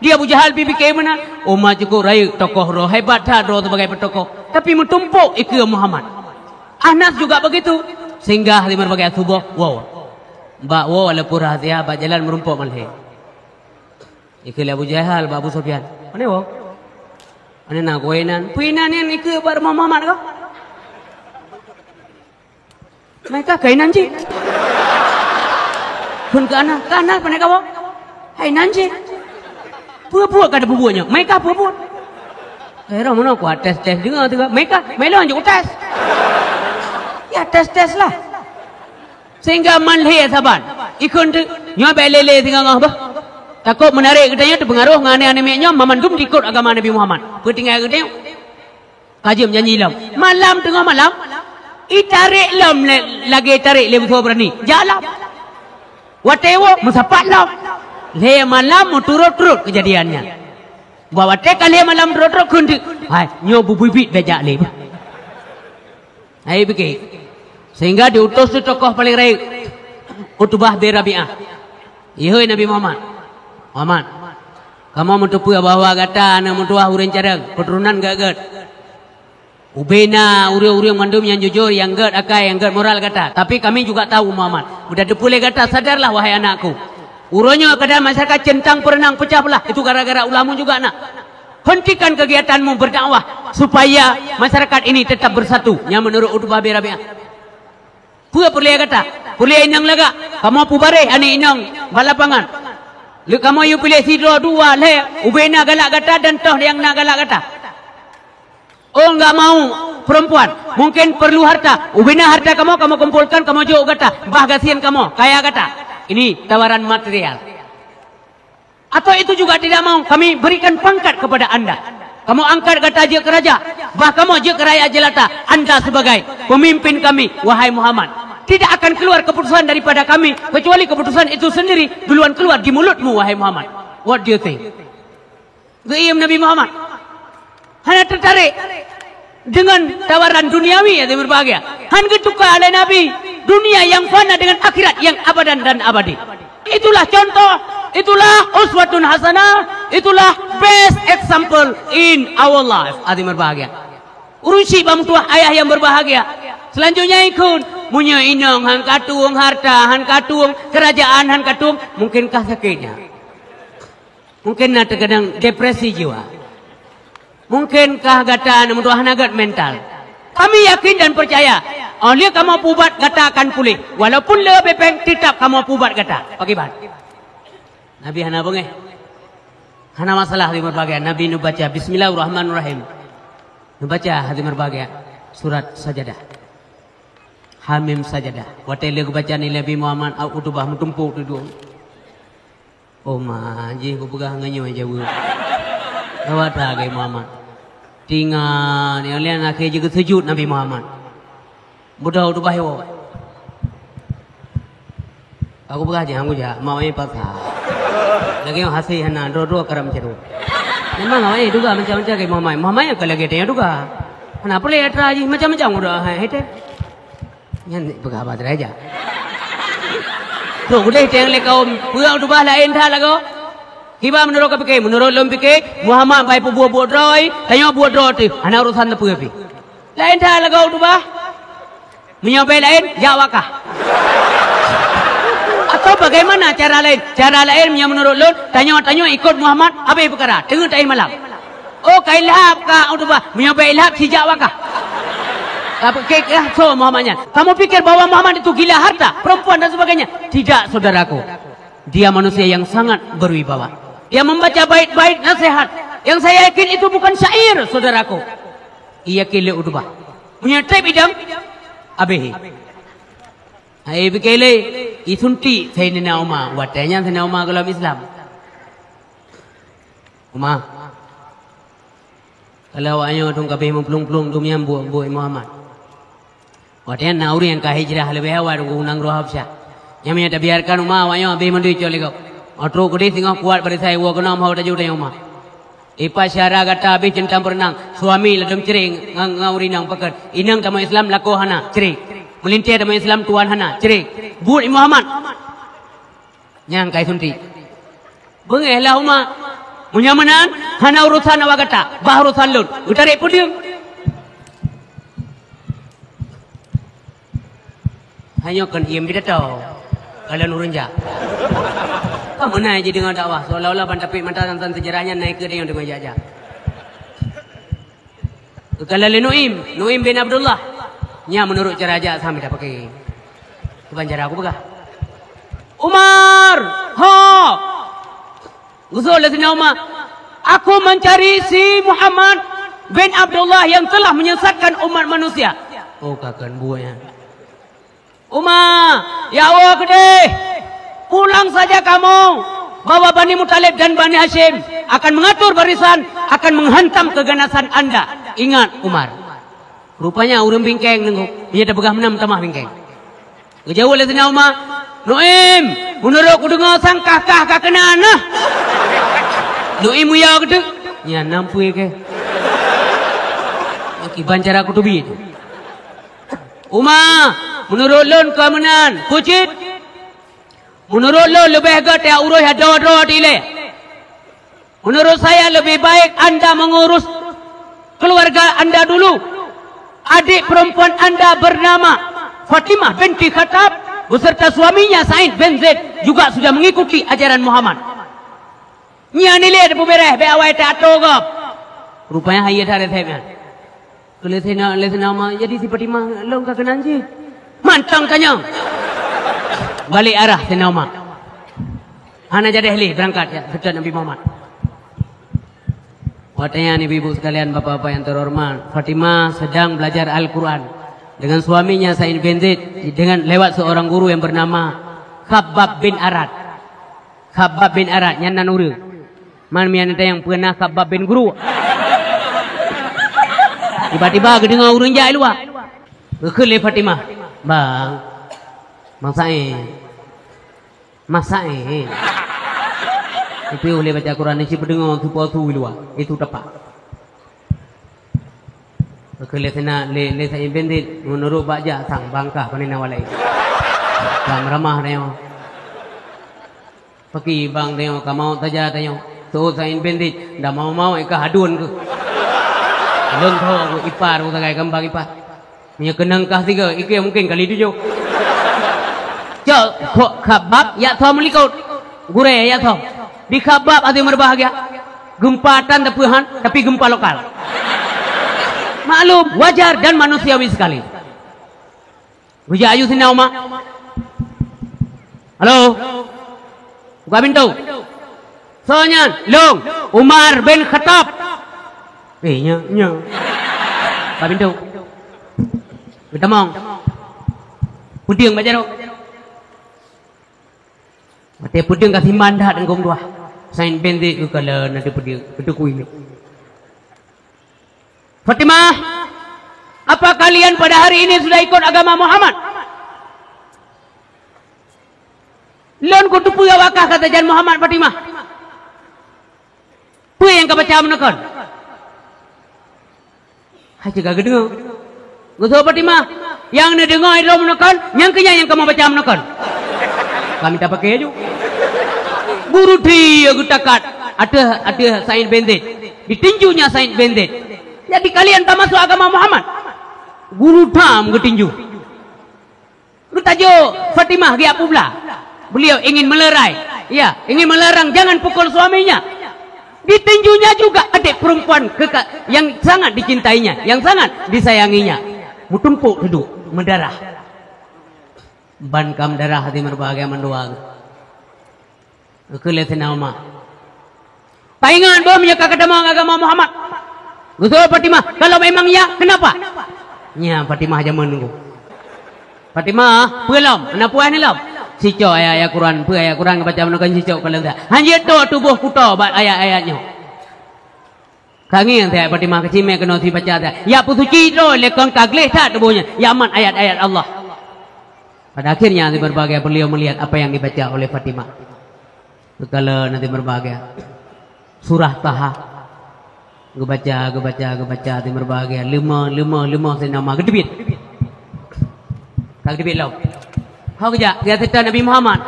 Di Abu Jahal pih pike meunan, uma cukôp rayeuk tokoh droe, hebat that droe sibagai peutokoh, tapi meutumpôk ikeue Muhammad. Anas juga begitu, singgah di meureubagai suboh woe. Bak woe walaupun rahsia, bak jalan meurumpok malhé. Ikheun lé Abu Jahal bak Abu Sufyan, "Pane woe? Pane na keuh inan? Peue inan nyan ikheun bak rumoh Muhammad ka? Meuka keuh inan jih." Kheun keu Anas, "Keuh Anas pane kawoe? Hai inan jih. Peue buet ka tapeubuet nyoe? Meuka peue buet?" Kheun meunoe kuat tes-tes deungoe teuka. "Meuka, meulo hanjeuet tes." Ya tes-tes lah. Sehingga malhé saban. Ikheun teuk, nyoe bèk lé-lé singoh-ngoh beuh. Takot meunarek geutanyoe teupeungaroh ngon aneuk-aneuk miet nyoe, mandum ikot agama Nabi Muhammad. Peutinggai geutanyoe. Ka jeuem janji lom. Malam teungoh malam, itarek lom lé, lagée tarek lé beusoe beurani. Jak lom. Watée woe meusapat lom. Lhée malam meuturot-turot keujadian nyan. Bah watée ka lhée malam meuturot-turot kheun teuk, "Hai, nyoe bubui bit bèk jak lé beuh." Hai bike. Sehingga diutus tu tokoh paleng rayeuk, Utbah bin Rabi'ah. Ihôi Nabi Muhammad, "Muhammad, kamoe meuteupeue bahwa gata aneuk meutuwah ureuëng carông, keuturonan gét-gét. Ubena ureuëng-ureuëng mandum nyang jujur, nyang gét akai, nyang gét moral gata. Tapi kami juga tahu Muhammad. Mudah teupeue lé gata, sadarlah wahai anakku. Uroe nyoe keadaan masyarakat centang perenang pecah belah, itu gara-gara ulama juga nak." Hentikan kegiatanmu berdakwah supaya masyarakat ini tetap bersatu. Nyang meunurot Utbah bin Rabi'ah. Peue peureulée gata? Peureulée inong lagak. Kamoe pubareh aneuk inong bak lapangan. Lé kamoe yue piléh sidroe dua lhée, ubena galak gata dan toh nyang na galak gata. Oh enggak mau perempuan, mungkin perlu harta. Ubena harta kamoe, kamoe kumpulkan, kamoe jok gata. Bah gasien kamoe, kaya gata. Ini tawaran material. Atau itu juga tidak mau, kami berikan pangkat kepada anda. Kamoe angkat gata jeuet keu raja, bah kamoe jeuet keu rakyat jelata. Anda sebagai pemimpin kami, wahai Muhammad, tidak akan keluar keputusan daripada kami kecuali keputusan itu sendiri duluan keluar di mulutmu, wahai Muhammad. What do you think? Geuiem Nabi Muhammad. Hana teutarek deungon tawaran duniawi, hadirin berbahagia. Han geutuka lé Nabi dunia nyang fana deungon akhirat nyang abadan dan abadi. Itulah contoh, itulah uswatun hasanah, itulah best example in our life, hadirin berbahagia. Ureuëng syiek bak meutuwah ayah nyang berbahagia. Selanjutnya ikheun, meunyoe inong han ka tueng harta, han ka tueng keurajaan, han ka tueng, mungkin kah sakét nyan. Mungkin na teukeunong depresi jiwa. Mungkin kah gata aneuk meutuwah hana gét mental. Kami yakin dan percaya, óh lheueh kamoe pubat gata akan puléh. Walaupun le bepeng, tetap kamoe pubat gata. Pakiban. Nabi hana beungéh. Hana masalah di meurbagian. Nabi neubaca, "Bismillahirrahmanirrahim." Neubaca hati meurbagian surat Sajadah. Hamim Sajadah. Watée le geubaca nilai Nabi Muhammad, Utubah meutumpôk dudoe. "Oh ma, jih kupeugah ngon nyoe jaweueb." Gawat that lagée Muhammad. Tingat, nyang lheueh akhé jih geuseujut Nabi Muhammad. Beudôh Utubah iwoe. Aku peugah jih, "Aku jak, mak wayée paksa." Lagée nyoe hase hana, droe-droe karam cero. Memang awaknyan juga macam-macam lagée Muhammad. Muhammad nyang ka lagée tanyoe juga. Hana peureulée atra jih, macam-macam udah hai, hai teh. Nyan peugah haba teurai jak. Trok udeh teueng lé kaum, peue Utubah laén that lagoe. Kiban meunurot ka pike, meunurot lôn pike, Muhammad bai peubuet buet droe, tanyoe buet droe teuh, hana urosan teupeu pih. Laén that lagoe Utubah. Meunyoe bèk laén, jak wakah. Atau bagaimana cara laén? Cara laén meunyoe meunurot lôn, tanyoe, tanyoe ikot Muhammad, habéh peukara, teungeut taéh malam. Oh, ka ilhab ka Utubah. Meunyoe bèk ilhab, sijak wakah. Tapi kek lah so Muhammad nyan. Kamu pikir bahwa Muhammad itu gila harta, perempuan dan sebagainya? Tidak, saudaraku. Dia manusia yang sangat berwibawa. Dia membaca bait-bait nasihat yang saya yakin itu bukan syair, saudaraku. Iya kile Utubah. Meunyoe trép idong, habéh. Hai bikele, isuntik Saidina Umar. Watée nyan Saidina Umar golom Islam. Uma, kalau awak nyoe dong kabeh meuplueng-plueng dum nyang buet-buet Muhammad. Watée na ureuëng nyang ka hijrah leubeh awai dong u nanggroe Habsyah. Nyang meunyoe tabiarkan uma awak nyoe habéh mandum icok lé gob. Trok keudeh singoh kuat barisan iwoe keunoe meuhôi tajok tanyong uma. Ipat syara gata habéh centang beureunang, suami ladom cre ngon, ngon ureueng inong pakon. Inong tamong Islam lakoe hana, cre. Meulintèe tamong Islam tuan hana, cre. Buet Muhammad. Nyang kai suntik. Beungéh lah umat. Meunyoe meunan, hana urosan awak gata, bah urosan lôn. Geutarek peudeueng. Hanyoe kon iem pidato. Kalon ureueng jak. Ka meunan jideungoe dakwah, seolah-olah ban tapék mata teuntang seujarah nyan na ikeu deungon deungon jak-jak. Geukala lé Nuim, Nuim bin Abdullah. Nyan meunurot cara jak sampai tapaké. Keuban cara kupeugah. Umar! Ho! Geuseuôt lé Saidina Umar, "Aku mencari si Muhammad bin Abdullah yang telah menyesatkan umat manusia." Oh, ka kheun buet nyan. "Umar, ya Allah keudeh, pulang saja kamu, bahwa Bani Muthalib dan Bani Hasyim akan mengatur barisan, akan menghantam keganasan anda. Ingat, Umar." Rupanya ureueng bingkeng teungku, meunyoe tapeugah meunan meutamah bingkeng. Geujaweueb lé Saidina Umar, "Nuim, meunurot kudeungoe sang kah-kah ka keunan nah." Nuim meuyue geuteuk, "Nyan nam peue keh?" Kiban cara kuteubiet. "Umar, meunurot lôn ka meunan, peue cit? Meunurot lôn leubeh gét ya uroe ya droe-droe dilée." Menurut saya, lebih baik anda mengurus keluarga anda dulu. Adik perempuan anda bernama Fatimah binti Khattab beserta suaminya Said bin Zaid juga sudah mengikuti ajaran Muhammad. Nyan ilée teupeubeureh, bék awai teuatoe gob. Rupanya hayeu that resep nyan. Keu lé Saidina, lé Saidina Umar, "Jadi si Fatimah lôn ka keunan jih?" Mantong tanyong. Balik arah Saidina Umar. Hana jadeh lé beurangkat jak seutôt Nabi Muhammad. Watée nyan, ibu-ibu sekalian, bapak-bapak yang terhormat, Fatimah sedang belajar Al-Quran dengan suaminya Said bin Zaid, dengan lewat seorang guru yang bernama Khabbab bin Arad. Khabbab bin Arad nyan nan ureueng. Man mian teuh nyang peue na Khabbab bin Guru. Tiba-tiba geudeungoe ureueng jak luwa. Geukheun lé Fatimah, "Bang, Bang Said, Mas Said." Tapi ulée baca Quran ni si peudeungoe su po su luwa, itu tepak. Geukheun lé Saidina, lé, lé Said bin Zaid, meunurot bak jak sang bangkah pane na walai. Lam ramah nyoe. Paki bang tanyoe, ka mawöt saja tanyoe. Seuôt Said bin Zaid, ndak mawöt-mawöt ka haduen keuh. Lôn tho keuh ipar, keuh sagai keumbang ipar. Meunyoe keunong kah sigoe, ikeu mungken kali tujoh. Cok, kok Khabbab, jak tho meulikot. Gurée, jak tho. Di Khabbab hati meubahgia. Geumpa tan tapeuhan, tapi geumpa lokal. Maklum, wajar dan manusiawi sekali. Geujak aju Saidina Umar. "Halo. Buka pintu." "Soe nyan?" "Lôn, Umar bin Khattab." "Eh, nyo, nyo." Buka pintu. Geutamong. Peudeueng bak jaroe. Watée peudeueng ka siman that teungku meutuah. Said bin Zaid geukalon ateueh peudeueng, geuteukui. "Fatimah, apa kalian pada hari ini sudah ikut agama Muhammad?" "Lôn kuteupeue awak kah ka tajan Muhammad, Fatimah." "Peue nyang ka baca meuneukon?" Hai cit ka geudeungoe. Geuseuôt Fatimah, "Nyang neudeungoe lôn meuneukon, nyang keu nyan nyang kamoe baca meuneukon." Ka mita paké aju. Guru dia geutakat ateueh, ateueh Said bin Zaid. Ditinju nyan Said bin Zaid. "Jadi kalian tamasuk agama Muhammad?" Guru tham geutinju. Geutajok Fatimah geujak peublah. Beliau ingin melerai, ya, ingin melarang jangan pukul suaminya. Ditinjunya juga adik perempuan keka-, yang sangat dicintainya, yang sangat disayanginya. Meutumpok teuduek, meudarah. Ban ka meudarah hati meubahgia mandua. Geukheun lé Saidina Umar, "Taingat boh meunyoe ka katamong agama Muhammad." Geuseuôt Fatimah, "Kalau memang ya, kenapa?" Nyan Fatimah jameun nunggu. "Fatimah, peue lom? Hana puas ni lom?" "Sicok ayat-ayat Quran, peue ayat Quran kabaca meunan kan sicok kalon that. Hanjeuet tok tuboh kuto bak ayat-ayat nyoe." Ka ngieng that Fatimah keucimé keunoe sibaca that. Ya peusuci droe lé kon ka gleh that tuboh nyan. Ya mat ayat-ayat Allah. Pada akhirnya, hati meubahgia, beliau melihat apa yang dibaca oleh Fatimah. Tatkala hati meubahgia, surah Taha. Geubaca, geubaca, geubaca, hati meureubahagia. Leumah, leumah, leumah Saidina Umar. Geuteubiet. Ka geuteubiet lom. Ho geujak, geujak seutôt Nabi Muhammad.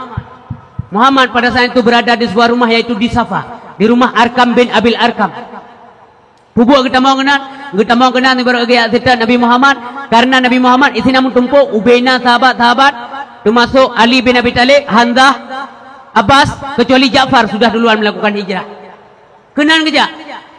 Muhammad pada saat itu berada di sebuah rumah, yaitu di Safa, di rumah Arkam bin Abil Arkam. Peubuet geutamong keunan, geutamong keunan, baru geujak seutôt Nabi Muhammad, karena Nabi Muhammad isinan meutumpôk ubena sahabat-sahabat, termasuk Ali bin Abi Thalib, Hamzah, Abbas, kecuali Ja'far sudah duluan melakukan hijrah. Keunan geujak.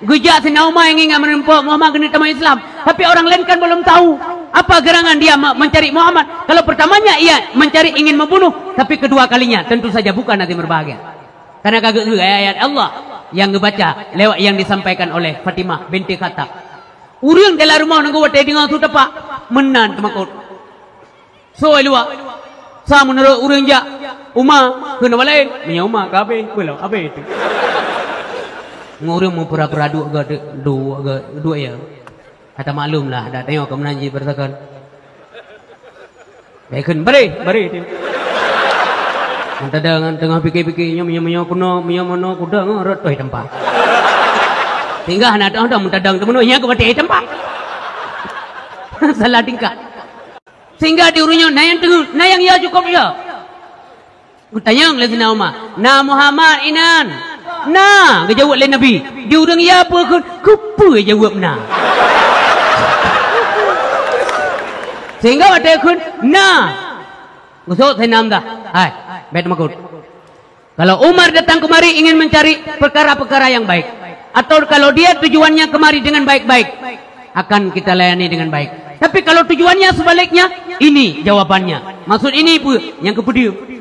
Geujak Saidina Umar ingin meureumpok Muhammad keuneuk tamong Islam. Tapi orang lain kan belum tahu apa gerangan dia me-, mencari Muhammad. Kalau pertamanya ia mencari ingin membunuh, tapi kedua kalinya tentu saja bukan hati meureubahagia. Karena ka geu-, ayat-ayat Allah yang geubaca lewat yang disampaikan oleh Fatimah binti Khattab. Ureuëng dalam rumoh nunggu watée deungoe su tepak meunan teumakot. Soe luwa. Sa meunurot ureuëng jak uma keu nama laén, meunyoe uma ka habéh, peue lom habéh teuh. Ureuëng meupura-pura duek geuh, duek geuh, duek ya. Ka tamaklum lah, dak tanyoe keu meunan jih beureusakan. Bèk kheun, "Bareh, bareh," teuh. Meuntadang teungoh pike-pike, nyoe, nyoe, nyoe, kuno, nyoe, mono, kuda, ngon rot, oi, tampa. Singgah na teuh, meuntadang teumeunoe, nyan keu batèe tampa. Salah tingkat. Sehingga di ureuëng nyoe na nyang teungeut, na nyang ya cukôp ya. Geutanyong lé Saidina Umar, "Na Muhammad inan?" "Na," geujaweueb lé Nabi. Di ureuëng ya peue kheun, "Keupeue jaweueb na?" Sehingga watèe kheun, "Na," geusok Saidina Hamzah, "Hai, bèk teumakot. Kalau Umar datang kemari ingin mencari perkara-perkara yang baik, atau kalau dia tujuannya kemari dengan baik-baik, akan kita layani dengan baik. Tapi kalau tujuannya sebaliknya, ini jawabannya." Maksud ini peue? Nyang keupeudeuh.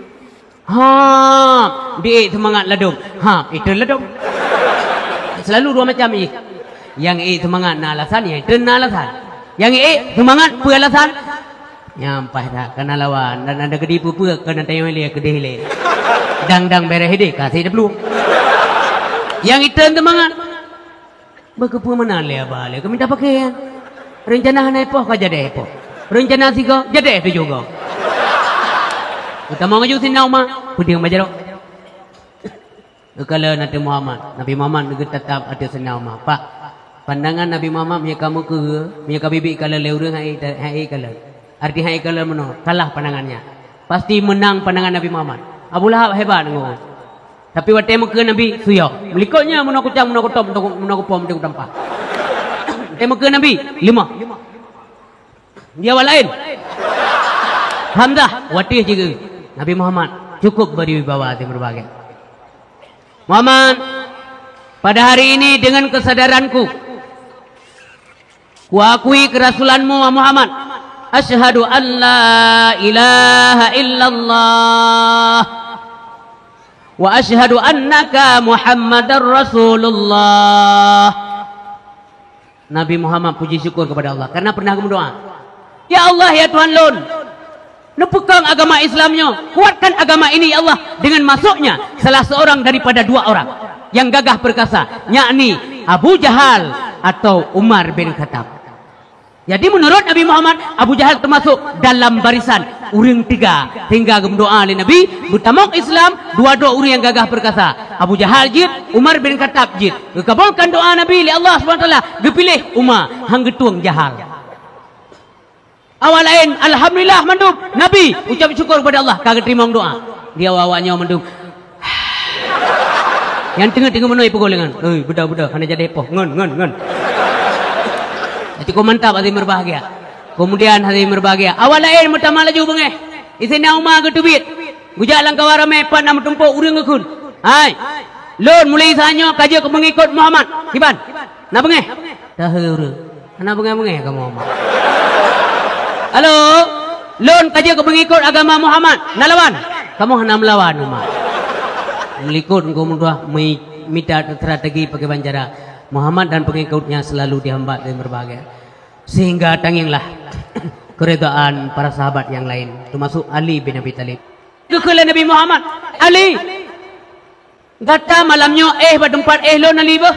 Ha, diék seumangat ladôm. Ha, iteun ladôm. Selalu dua macam jih. Nyang ék seumangat na alasan, nyang iteun na alasan. Nyang ék seumangat peue alasan? Nyan paih that, kana lawan, dan ada gedi peue-peue, kana tayong ilée keudeh ilée. Dang-dang bèrèh idéh, ka sit diplueng. Nyang iteun teumangat. Beukeupeu meunan lé aba lé, keu mita pakaian. Reuncana hana ipoh, ka jadèh ipoh. Reuncana sigoe, jadèh tujoh goe. Geutamong laju Saidina Umar, peudeueng bak jaroe. Geukalon ateueh Muhammad. Nabi Muhammad geutatap ateueh Saidina Umar. Pak, pandangan Nabi Muhammad meunyoe ka meukeue, meunyoe ka biet-biet kalon lé ureuëng, han ék ta-, han ék kalon. Arti han ék kalon meunoe, kalah pandangan nyan. Pasti meunang pandangan Nabi Muhammad. Abu Lahab hebat deungon ureuëng. Tapi watèe meukeue Nabi, suyok. Meulikot nyan meunoe kucang, meunoe kutop, meunoe ku-, meunoe kupom, meunoe kutampa. Watèe meukeue Nabi, leumah. Di awak laén. Hamzah, watèe jigeu. Nabi Muhammad, cukup berwibawa hati meureubahagia. Muhammad, pada hari ini dengan kesadaranku, kuakui kerasulanmu, wahai Muhammad. Asyhadu an la ilaha illallah. Wa asyhadu annaka Muhammadar Rasulullah. Nabi Muhammad puji syukur kepada Allah karena pernah berdoa, "Ya Allah, ya Tuhan lôn, neupeukong agama Islam nyoe, kuatkan agama ini, ya Allah, dengan masuknya salah seorang daripada dua orang yang gagah perkasa, yakni Abu Jahal atau Umar bin Khattab." Jadi, menurut Nabi Muhammad, Abu Jahal termasuk dalam barisan ureuëng teuga, sehingga geumeudoa lé Nabi, beutamong Islam, dua droe ureuëng nyang gagah perkasa. Abu Jahal jeuet, Umar bin Khattab jeuet. Geukabulkan doa Nabi lé Allah Subhanahu Wa Taala, geupiléh Umar, han geutueng Jahal. Awak laén, "Alhamdulillah mandum, Nabi, ucap syukur kepada Allah, ka geuteurimong doa." Di awak-awak nyoe mandum. Nyang teungeut-teungeut meunoe ipukul lengan. "Hei, beuda, beuda, hana jadi poh. Ngon, ngon, ngon." Cukup mantap hati meureubahagia. Kemudian hati meureubahagia. Awak laén meutamah laju beungéh. Saidina Umar geuteubiet. Geujak lam kawan ramé, pat na meutumpôk ureuëng geukheun, "Hai, lôn mulai saát nyoe ka jeuet keu meungikot Muhammad." Kiban? Na beungéh? Tahe ureuëng. Hana beungéh-beungéh kamoe, Mak. Halo, lôn ka jeuet keu meungikot agama Muhammad. Na lawan? Kamoe hana meulawan, Mak. Meulikot engkau mudah mei-, mita strategi pakriban cara Muhammad dan pengikutnya selalu dihambat dan berbahagia. Sehingga tangienglah keridaan para sahabat yang lain, termasuk Ali bin Abi Thalib. Geukheun lé Nabi Muhammad, "Ali, gata malam nyoe éh bak teumpat éh lôn, Ali, beuh.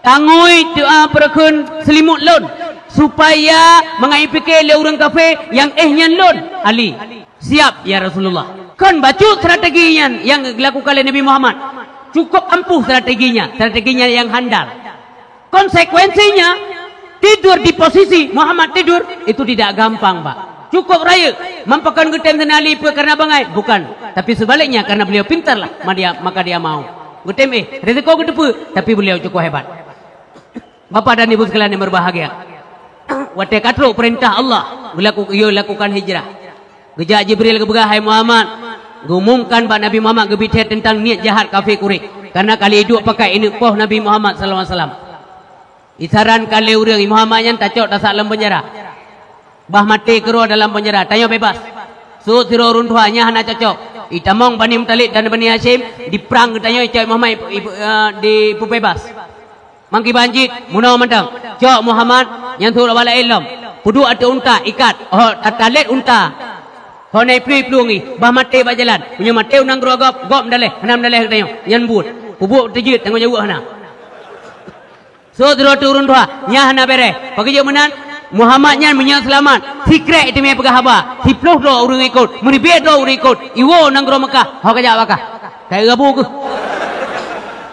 Tangui teu'a peureukeuen seulimot lôn, supaya mangat jipike lé ureuëng kafé nyang éh nyan lôn, Ali." "Siap, ya Rasulullah." Kon bacut strategi nyan nyang geulakukan lé Nabi Muhammad. Cukup ampuh strategi nyan, strategi nyan nyang handal. Konsekuensinya, tidur di posisi Muhammad tidur, itu tidak gampang, Pak. Cukup rayeuk. Meupakon geutem seunali peue karena bangai? Bukan. Tapi sebaliknya, karena beliau pintarlah, ma dia, maka dia mau. Geutem, eh, risiko geuteupeue, tapi beliau cukup hebat. Bapak dan Ibu sekalian yang berbahagia, watée ka trok peurintah Allah, geulaku-, geuyue lakukan hijrah. Geujak Jibril geupeugah, "Hai Muhammad, geuumumkan bak Nabi Muhammad geubi thée teuntang niet jahat kafé Quraisy, karena ka lheueh duek pakat ineuk poh Nabi Muhammad sallallahu alaihi wasallam." Isaran ka lé ureuëng, Muhammad nyan tacok tasak lam penjara. Bah maté keudroe dalam penjara, tanyoe bebas. Sot sidroe ureuëng tuha, nyan hana cocok. Itamong Bani Muthalib dan Bani Hasyim, diprang geutanyoe, icok Muhammad ipe-, ipe-, eh, dipeubebas. Mangkiban cit, meunoe mantong. Cok Muhammad, nyan suruek bak laén lom. Peuduek ateueh unta, ikat. Oh, tatalét unta. Ho na iplueng-iplueng ih, bah maté bak jalan. Meunyoe maté u nanggroe gob, gob meudaleh, hana meudaleh geutanyoe. Nyan buet. Peubuet teujeuet, tanggong jaweueb hana. Sot droe teuh ureuëng tuha, nyan hana béreh. Pakon jeuet meunan? Muhammad nyan meunyoe seulamat, sikrek iteumé peugah haba, siplôh droe ureuëng ikot, meuribée droe ureuëng ikot, iwoe u nanggroe Meukah, ho kajak bak kah. Ka rabu keuh.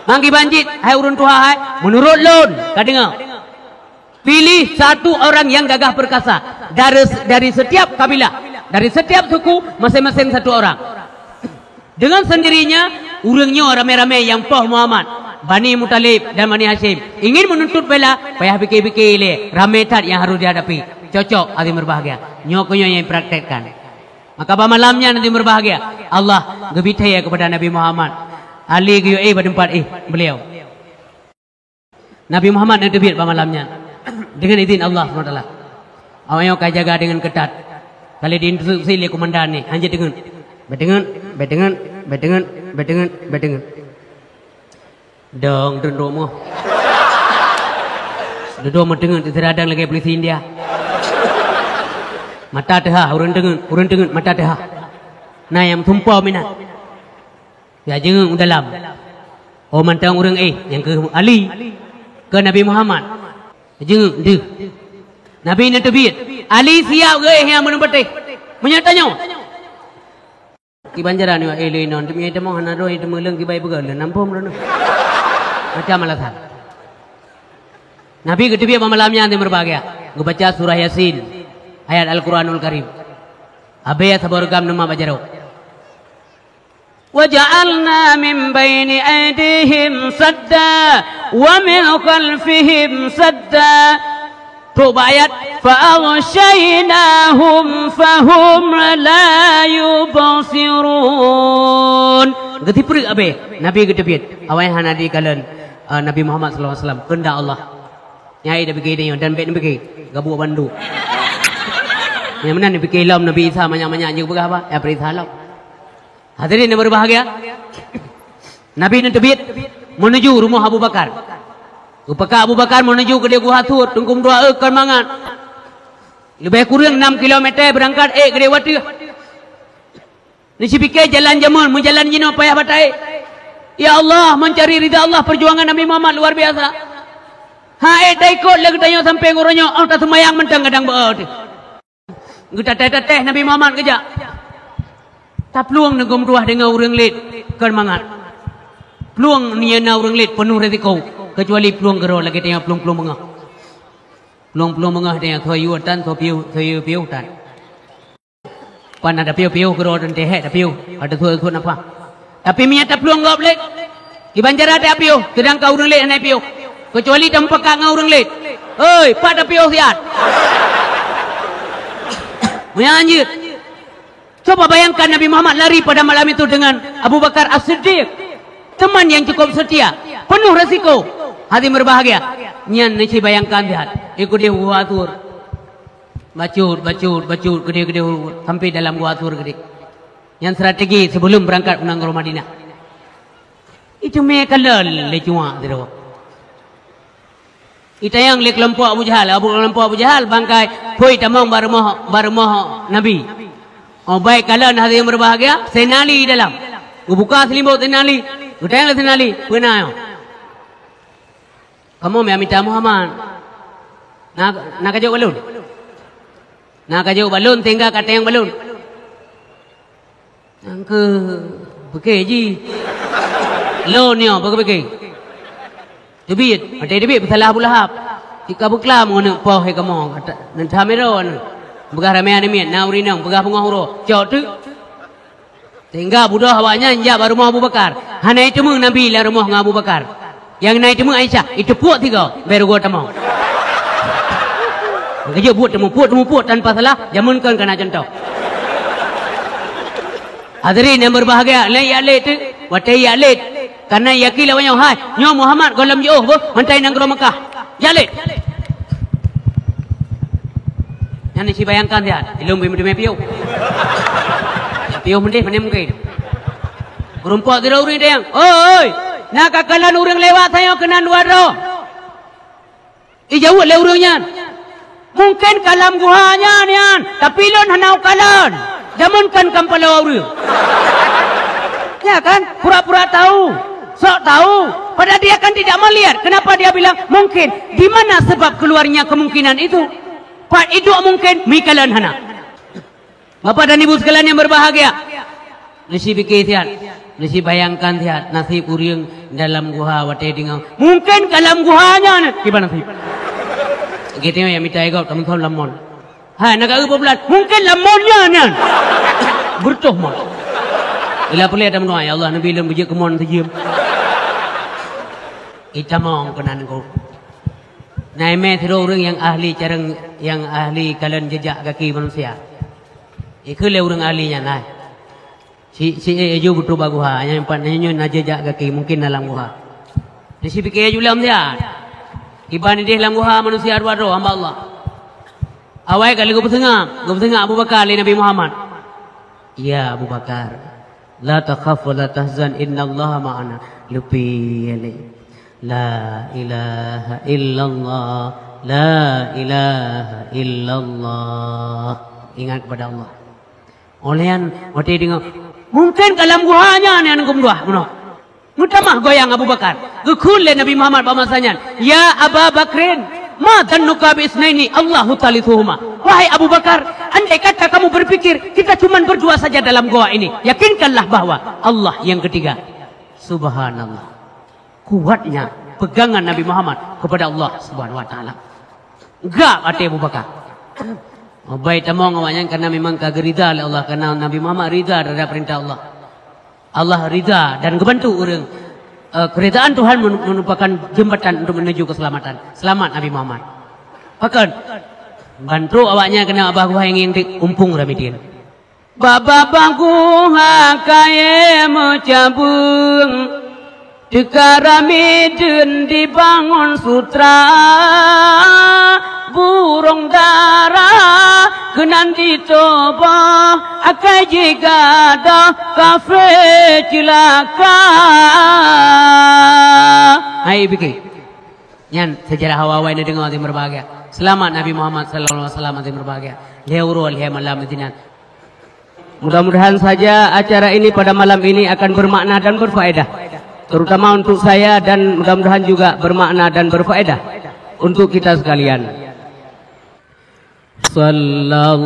Mangkiban cit, hai ureuëng tuha hai, meunurot lôn, ka deungoe. Pilih satu orang yang gagah perkasa dari, dari setiap kabilah, dari setiap suku, masing-masing satu orang. Dengan sendirinya, ureuëng nyoe ramé-ramé nyang poh Muhammad, Bani Muthalib dan Bani Hasyim, ingin menuntut bela, payah pikir-pikir lé, ramé that nyang harôh jihadapi. Cocok, hadirin berbahagia. Nyoe keuh nyoe nyang ipraktekkan. Maka bak malam nyan, hadirin berbahagia, Allah geubi thée kepada Nabi Muhammad. Ali geuyue éh bak teumpat éh beliau. Nabi Muhammad neuteubiet bak malam nyan deungon idhin Allah subhanahu wa taala. Awaknyoe ka jaga deungon keutat. Ka lheueh diinstruksi lé komandan nyan, hanjeuet deungon. Bèk deungon, bèk deungon, bèk deungon, bèk deungon, bèk deungon. Dong, dong, dong, moh. Dudoe meudeungon, teuradang lagèe polisi India. Mata teuhah, ureueng deungon, ureueng deungon, mata teuhah. Na nyang meusumpah meunan. Ya, jeuet u dalam. Oh, mantong ureueng éh, nyang keuh Ali, keu Nabi Muhammad. Jeuet deuh. Nabi neuteubiet, Ali siap geuéh nyang meuneupatéh. Meunyoe tanyoe, kiban jalan nyoe, éh, lé non, teumé tamong hana droe, teumé leueng kiban peugah lé nampom droe. Macam alasan. Nabi geuteubiet bak malam nyan, hadirin berbahagia, geubaca surah Yasin, ayat Al-Quranul Karim. Abée saboh reugam neuma bak jaroe. "Wa ja'alna min baini aidihim sadda, wa min khalfihim sadda." Trok bak ayat, "Fa aghsyaynahum fahum la yubsirun." Geutipreuek abée, Nabi geuteubiet. Awai hana dikalon, eh, Nabi Muhammad sallallahu alaihi wasallam. Keundak Allah. Nyai dah pikir dia, dan bèk neupikir. Gabuk bandum. Nyang meunan neupikir lom Nabi Isa manyak-manyak jeuet peugah apa? Ya, peuriksa lom. Hadirin yang berbahagia, Nabi neuteubiet menuju rumoh Abu Bakar. Geupeugah Abu Bakar menuju keudéh Guha Thur, teungku meutuah, "Eh, kon mangat. Leubeh kureueng enam kilometer beurangkat, ék keudéh u ateueh." Neusipiké jalan jameun, meujalan jinoe payah bataék. Ya Allah, mencari ridha Allah, perjuangan Nabi Muhammad luar biasa. Ha, ék taikot lé geutanyoe sampoe uroe nyoe, oh, taseumayang mantong kadang beu teuh. Geutatéh-tatéh Nabi Muhammad geujak. Taplueng neugom tuah deungon ureueng lét kon mangat. Plueng nyan na ureueng lét peunoh risiko, keucuali plueng keudroe lagèe tanyoe plueng-plueng beungoh. Plueng-plueng beungoh tanyoe soe yue tan, soe piôh, soe yue piôh tan. Pan ada piôh-piôh keudroe dan tehek tapiôh, ada suet-suet nafah. Tapi meunyo taplueng gob lét, kiban cara tapiôh, seudangkan ureueng lét hana piôh. Keucuali tamupakat ngon ureueng lét. Hei, pat tapiôh siat. Meunyo hanjeuet. Coba bayangkan Nabi Muhammad lari pada malam itu dengan Abu Bakar As-Siddiq, teman yang cukup setia, penuh resiko. Hadirin berbahagia, nyan neuci bayangkan siat. Ikut dia Guha Thur. Bacut, bacut, bacut, keudéh-keudéh, sampai dalam Guha Thur keudéh. Nyan strategi sebelum berangkat u nanggroe Madinah. Iteumé kalon lé cuak sidroe. Itanyong lé keulompok Abu Jahal, Abu, keulompok Abu Jahal bangkai phôi tamong bak rumoh, bak rumoh Nabi. Oh, bèk kalon hadirin berbahagia, Saidina Ali dalam. Geubuka seulimbot Saidina Ali. Geutanyong lé Saidina Ali, "Peue na nyoe?" "Kamoe mita Muhammad. Na, na kajok bak lôn? Na kajok bak lôn, sehingga katanyong bak lôn." Nyang keu pike jih. Lôn nyoe, bak pike. Teubiet, watèe teubiet peusalah Abu Lahab. Cit ka beuklam ngon aneuk poh hai kamoe, kata, neutamero aneuk. Peugah ramé aneuk miet, na ureueng inong, peugah beungoh uroe. Cok teuk. Sehingga budôh awaknyan jak bak rumoh Abu Bakar. Hana jiteumeung Nabi lam rumoh ngon Abu Bakar. Nyang na jiteumeung Aisyah, jiteupuek sigoe, bèk rugoe tamong. Keujeuet buet teumeupuek, teumeupuek tanpa salah, jameun kon ka na cuntoh. Hadirin yang berbahagia, lé jak lét teuk, watèe jak lét. Karena yakin lé awaknyan, hai, nyoe Muhammad gohlom jiôh beuh, mantong nanggroe Mekah. Jak lét. Nyan sibayangkan siat, ilôn beumeudeh piôh. Piôh meudeh, mana mungkin. Meurumpok sidroe ureueng tanyong, "Oi, na kakalon ureueng lewat tanyoe keunan dua droe?" Ijaweueb lé ureueng nyan, "Mungken ka lam guha nyan, nyan, tapi lôn hana kukalon. Jameun kon kampaloe ureueng." Ya kan? Pura-pura tahu, sok tahu, padahal dia kan tidak melihat. Kenapa dia bilang mungkin? Di mana sebab keluarnya kemungkinan itu? Pat iduek mungken, meukalon hana. Bapak dan Ibu sekalian yang berbahagia, neusi pike siat, neusi bayangkan siat nasib ureueng dalam guha watèe deungoe, "Mungken ka lam guha nyan." Kiban nasib? Geutanyoe nyang mita igob, tamong lam mon. Hai, na ka eu peubeulan, "Mungken lam mon nyan, nyan." Beureutoh mon. Ila peuleueh tamong, "Ya Allah, neubi lôn beujeuet keu mon sijeuem." Itamong keunan gob. Na imè sidroe ureueng nyang ahli carông, nyang ahli kalon jejak gaki manusia. Ikheun lé ureueng ahli nyan, hai. Si, si, eh, ju beutôi bak guha, nyang pat nyoe na jejak gaki, mungken na lam guha. Neusi pike ju lom siat. Kiban ideh lam guha manusia dua droe hamba Allah. Awai ka lheueh geupeuseungab, geupeuseungab Abu Bakar lé Nabi Muhammad. "Ya Abu Bakar, la takhaf wa la tahzan, innallaha ma'ana." Leupie lé. La ilaha illallah, la ilaha illallah. Ingat kepada Allah. Óh lheueh nyan, watèe deungoe, "Mungken ka lam guha nyan, nyan geumeuduah bunoe." Meutamah goyang Abu Bakar. Geukheun lé Nabi Muhammad bak masa nyan, "Ya Aba Bakrin, ma dhannuka bi itsnaini Allahu tsalisuhuma?" Wahai Abu Bakar, andai kata kamu berpikir kita cuman berdua saja dalam goa ini, yakinkanlah bahwa Allah yang ketiga. Subhanallah. Kuatnya pegangan Nabi Muhammad kepada Allah Subhanahu wa Taala. Gak até Abu Bakar. Bai tamong awaknyan karena memang ka geurida lé Allah, karena Nabi Muhammad rida terhadap perintah Allah. Allah rida dan geubantu ureueng, eh, keuridaan Tuhan men-, merupakan jembatan untuk menuju keselamatan. Selamat Nabi Muhammad. Pakon? Bantrok awaknyan keunan babah guha nyang ngieng teuk, umpung ramé dien. Babah guha kayèe meucabeueng, teuka ramé dien dibangon sutra. Burông dara keunan jitôboh, akai jih gadôh kafé ceulaka. Hai, bike. Nyan seujarah awai-awai neudeungoe hadirin berbahagia. Seulamat Nabi Muhammad sallallahu alaihi wasallam hadirin berbahagia. Lhèe uroe lhèe malam sinan. Mudah-mudahan saja acara ini pada malam ini akan bermakna dan berfaedah, terutama untuk saya, dan mudah-mudahan juga bermakna dan berfaedah untuk kita sekalian. Sallallahu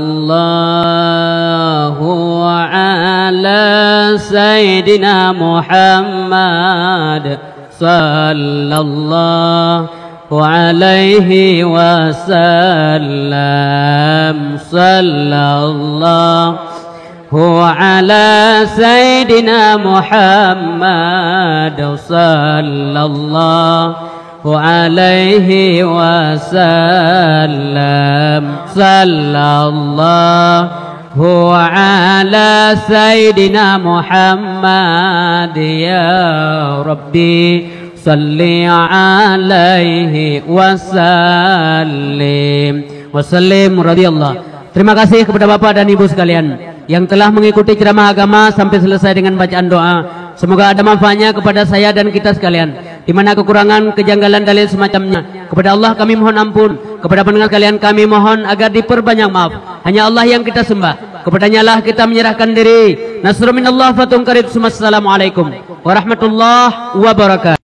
ala sayyidina Muhammad, sallallahu alaihi wasallam, sallallahu ala sayyidina Muhammad, sallallahu alaihi wasallam, sallallahu ala sayyidina Muhammad, ya Rabbi, salli alaihi wasallim. Wasallim radhiyallahu. Terima kasih kepada Bapak dan Ibu sekalian yang telah mengikuti ceramah agama sampai selesai dengan bacaan doa. Semoga ada manfaatnya kepada saya dan kita sekalian. Di mana kekurangan, kejanggalan, dalil semacamnya, kepada Allah kami mohon ampun. Kepada pendengar sekalian kami mohon agar diperbanyak maaf. Hanya Allah yang kita sembah. Kepadanya lah kita menyerahkan diri. Nasrun minallah fathun qarib. Assalamualaikum warahmatullahi wabarakatuh.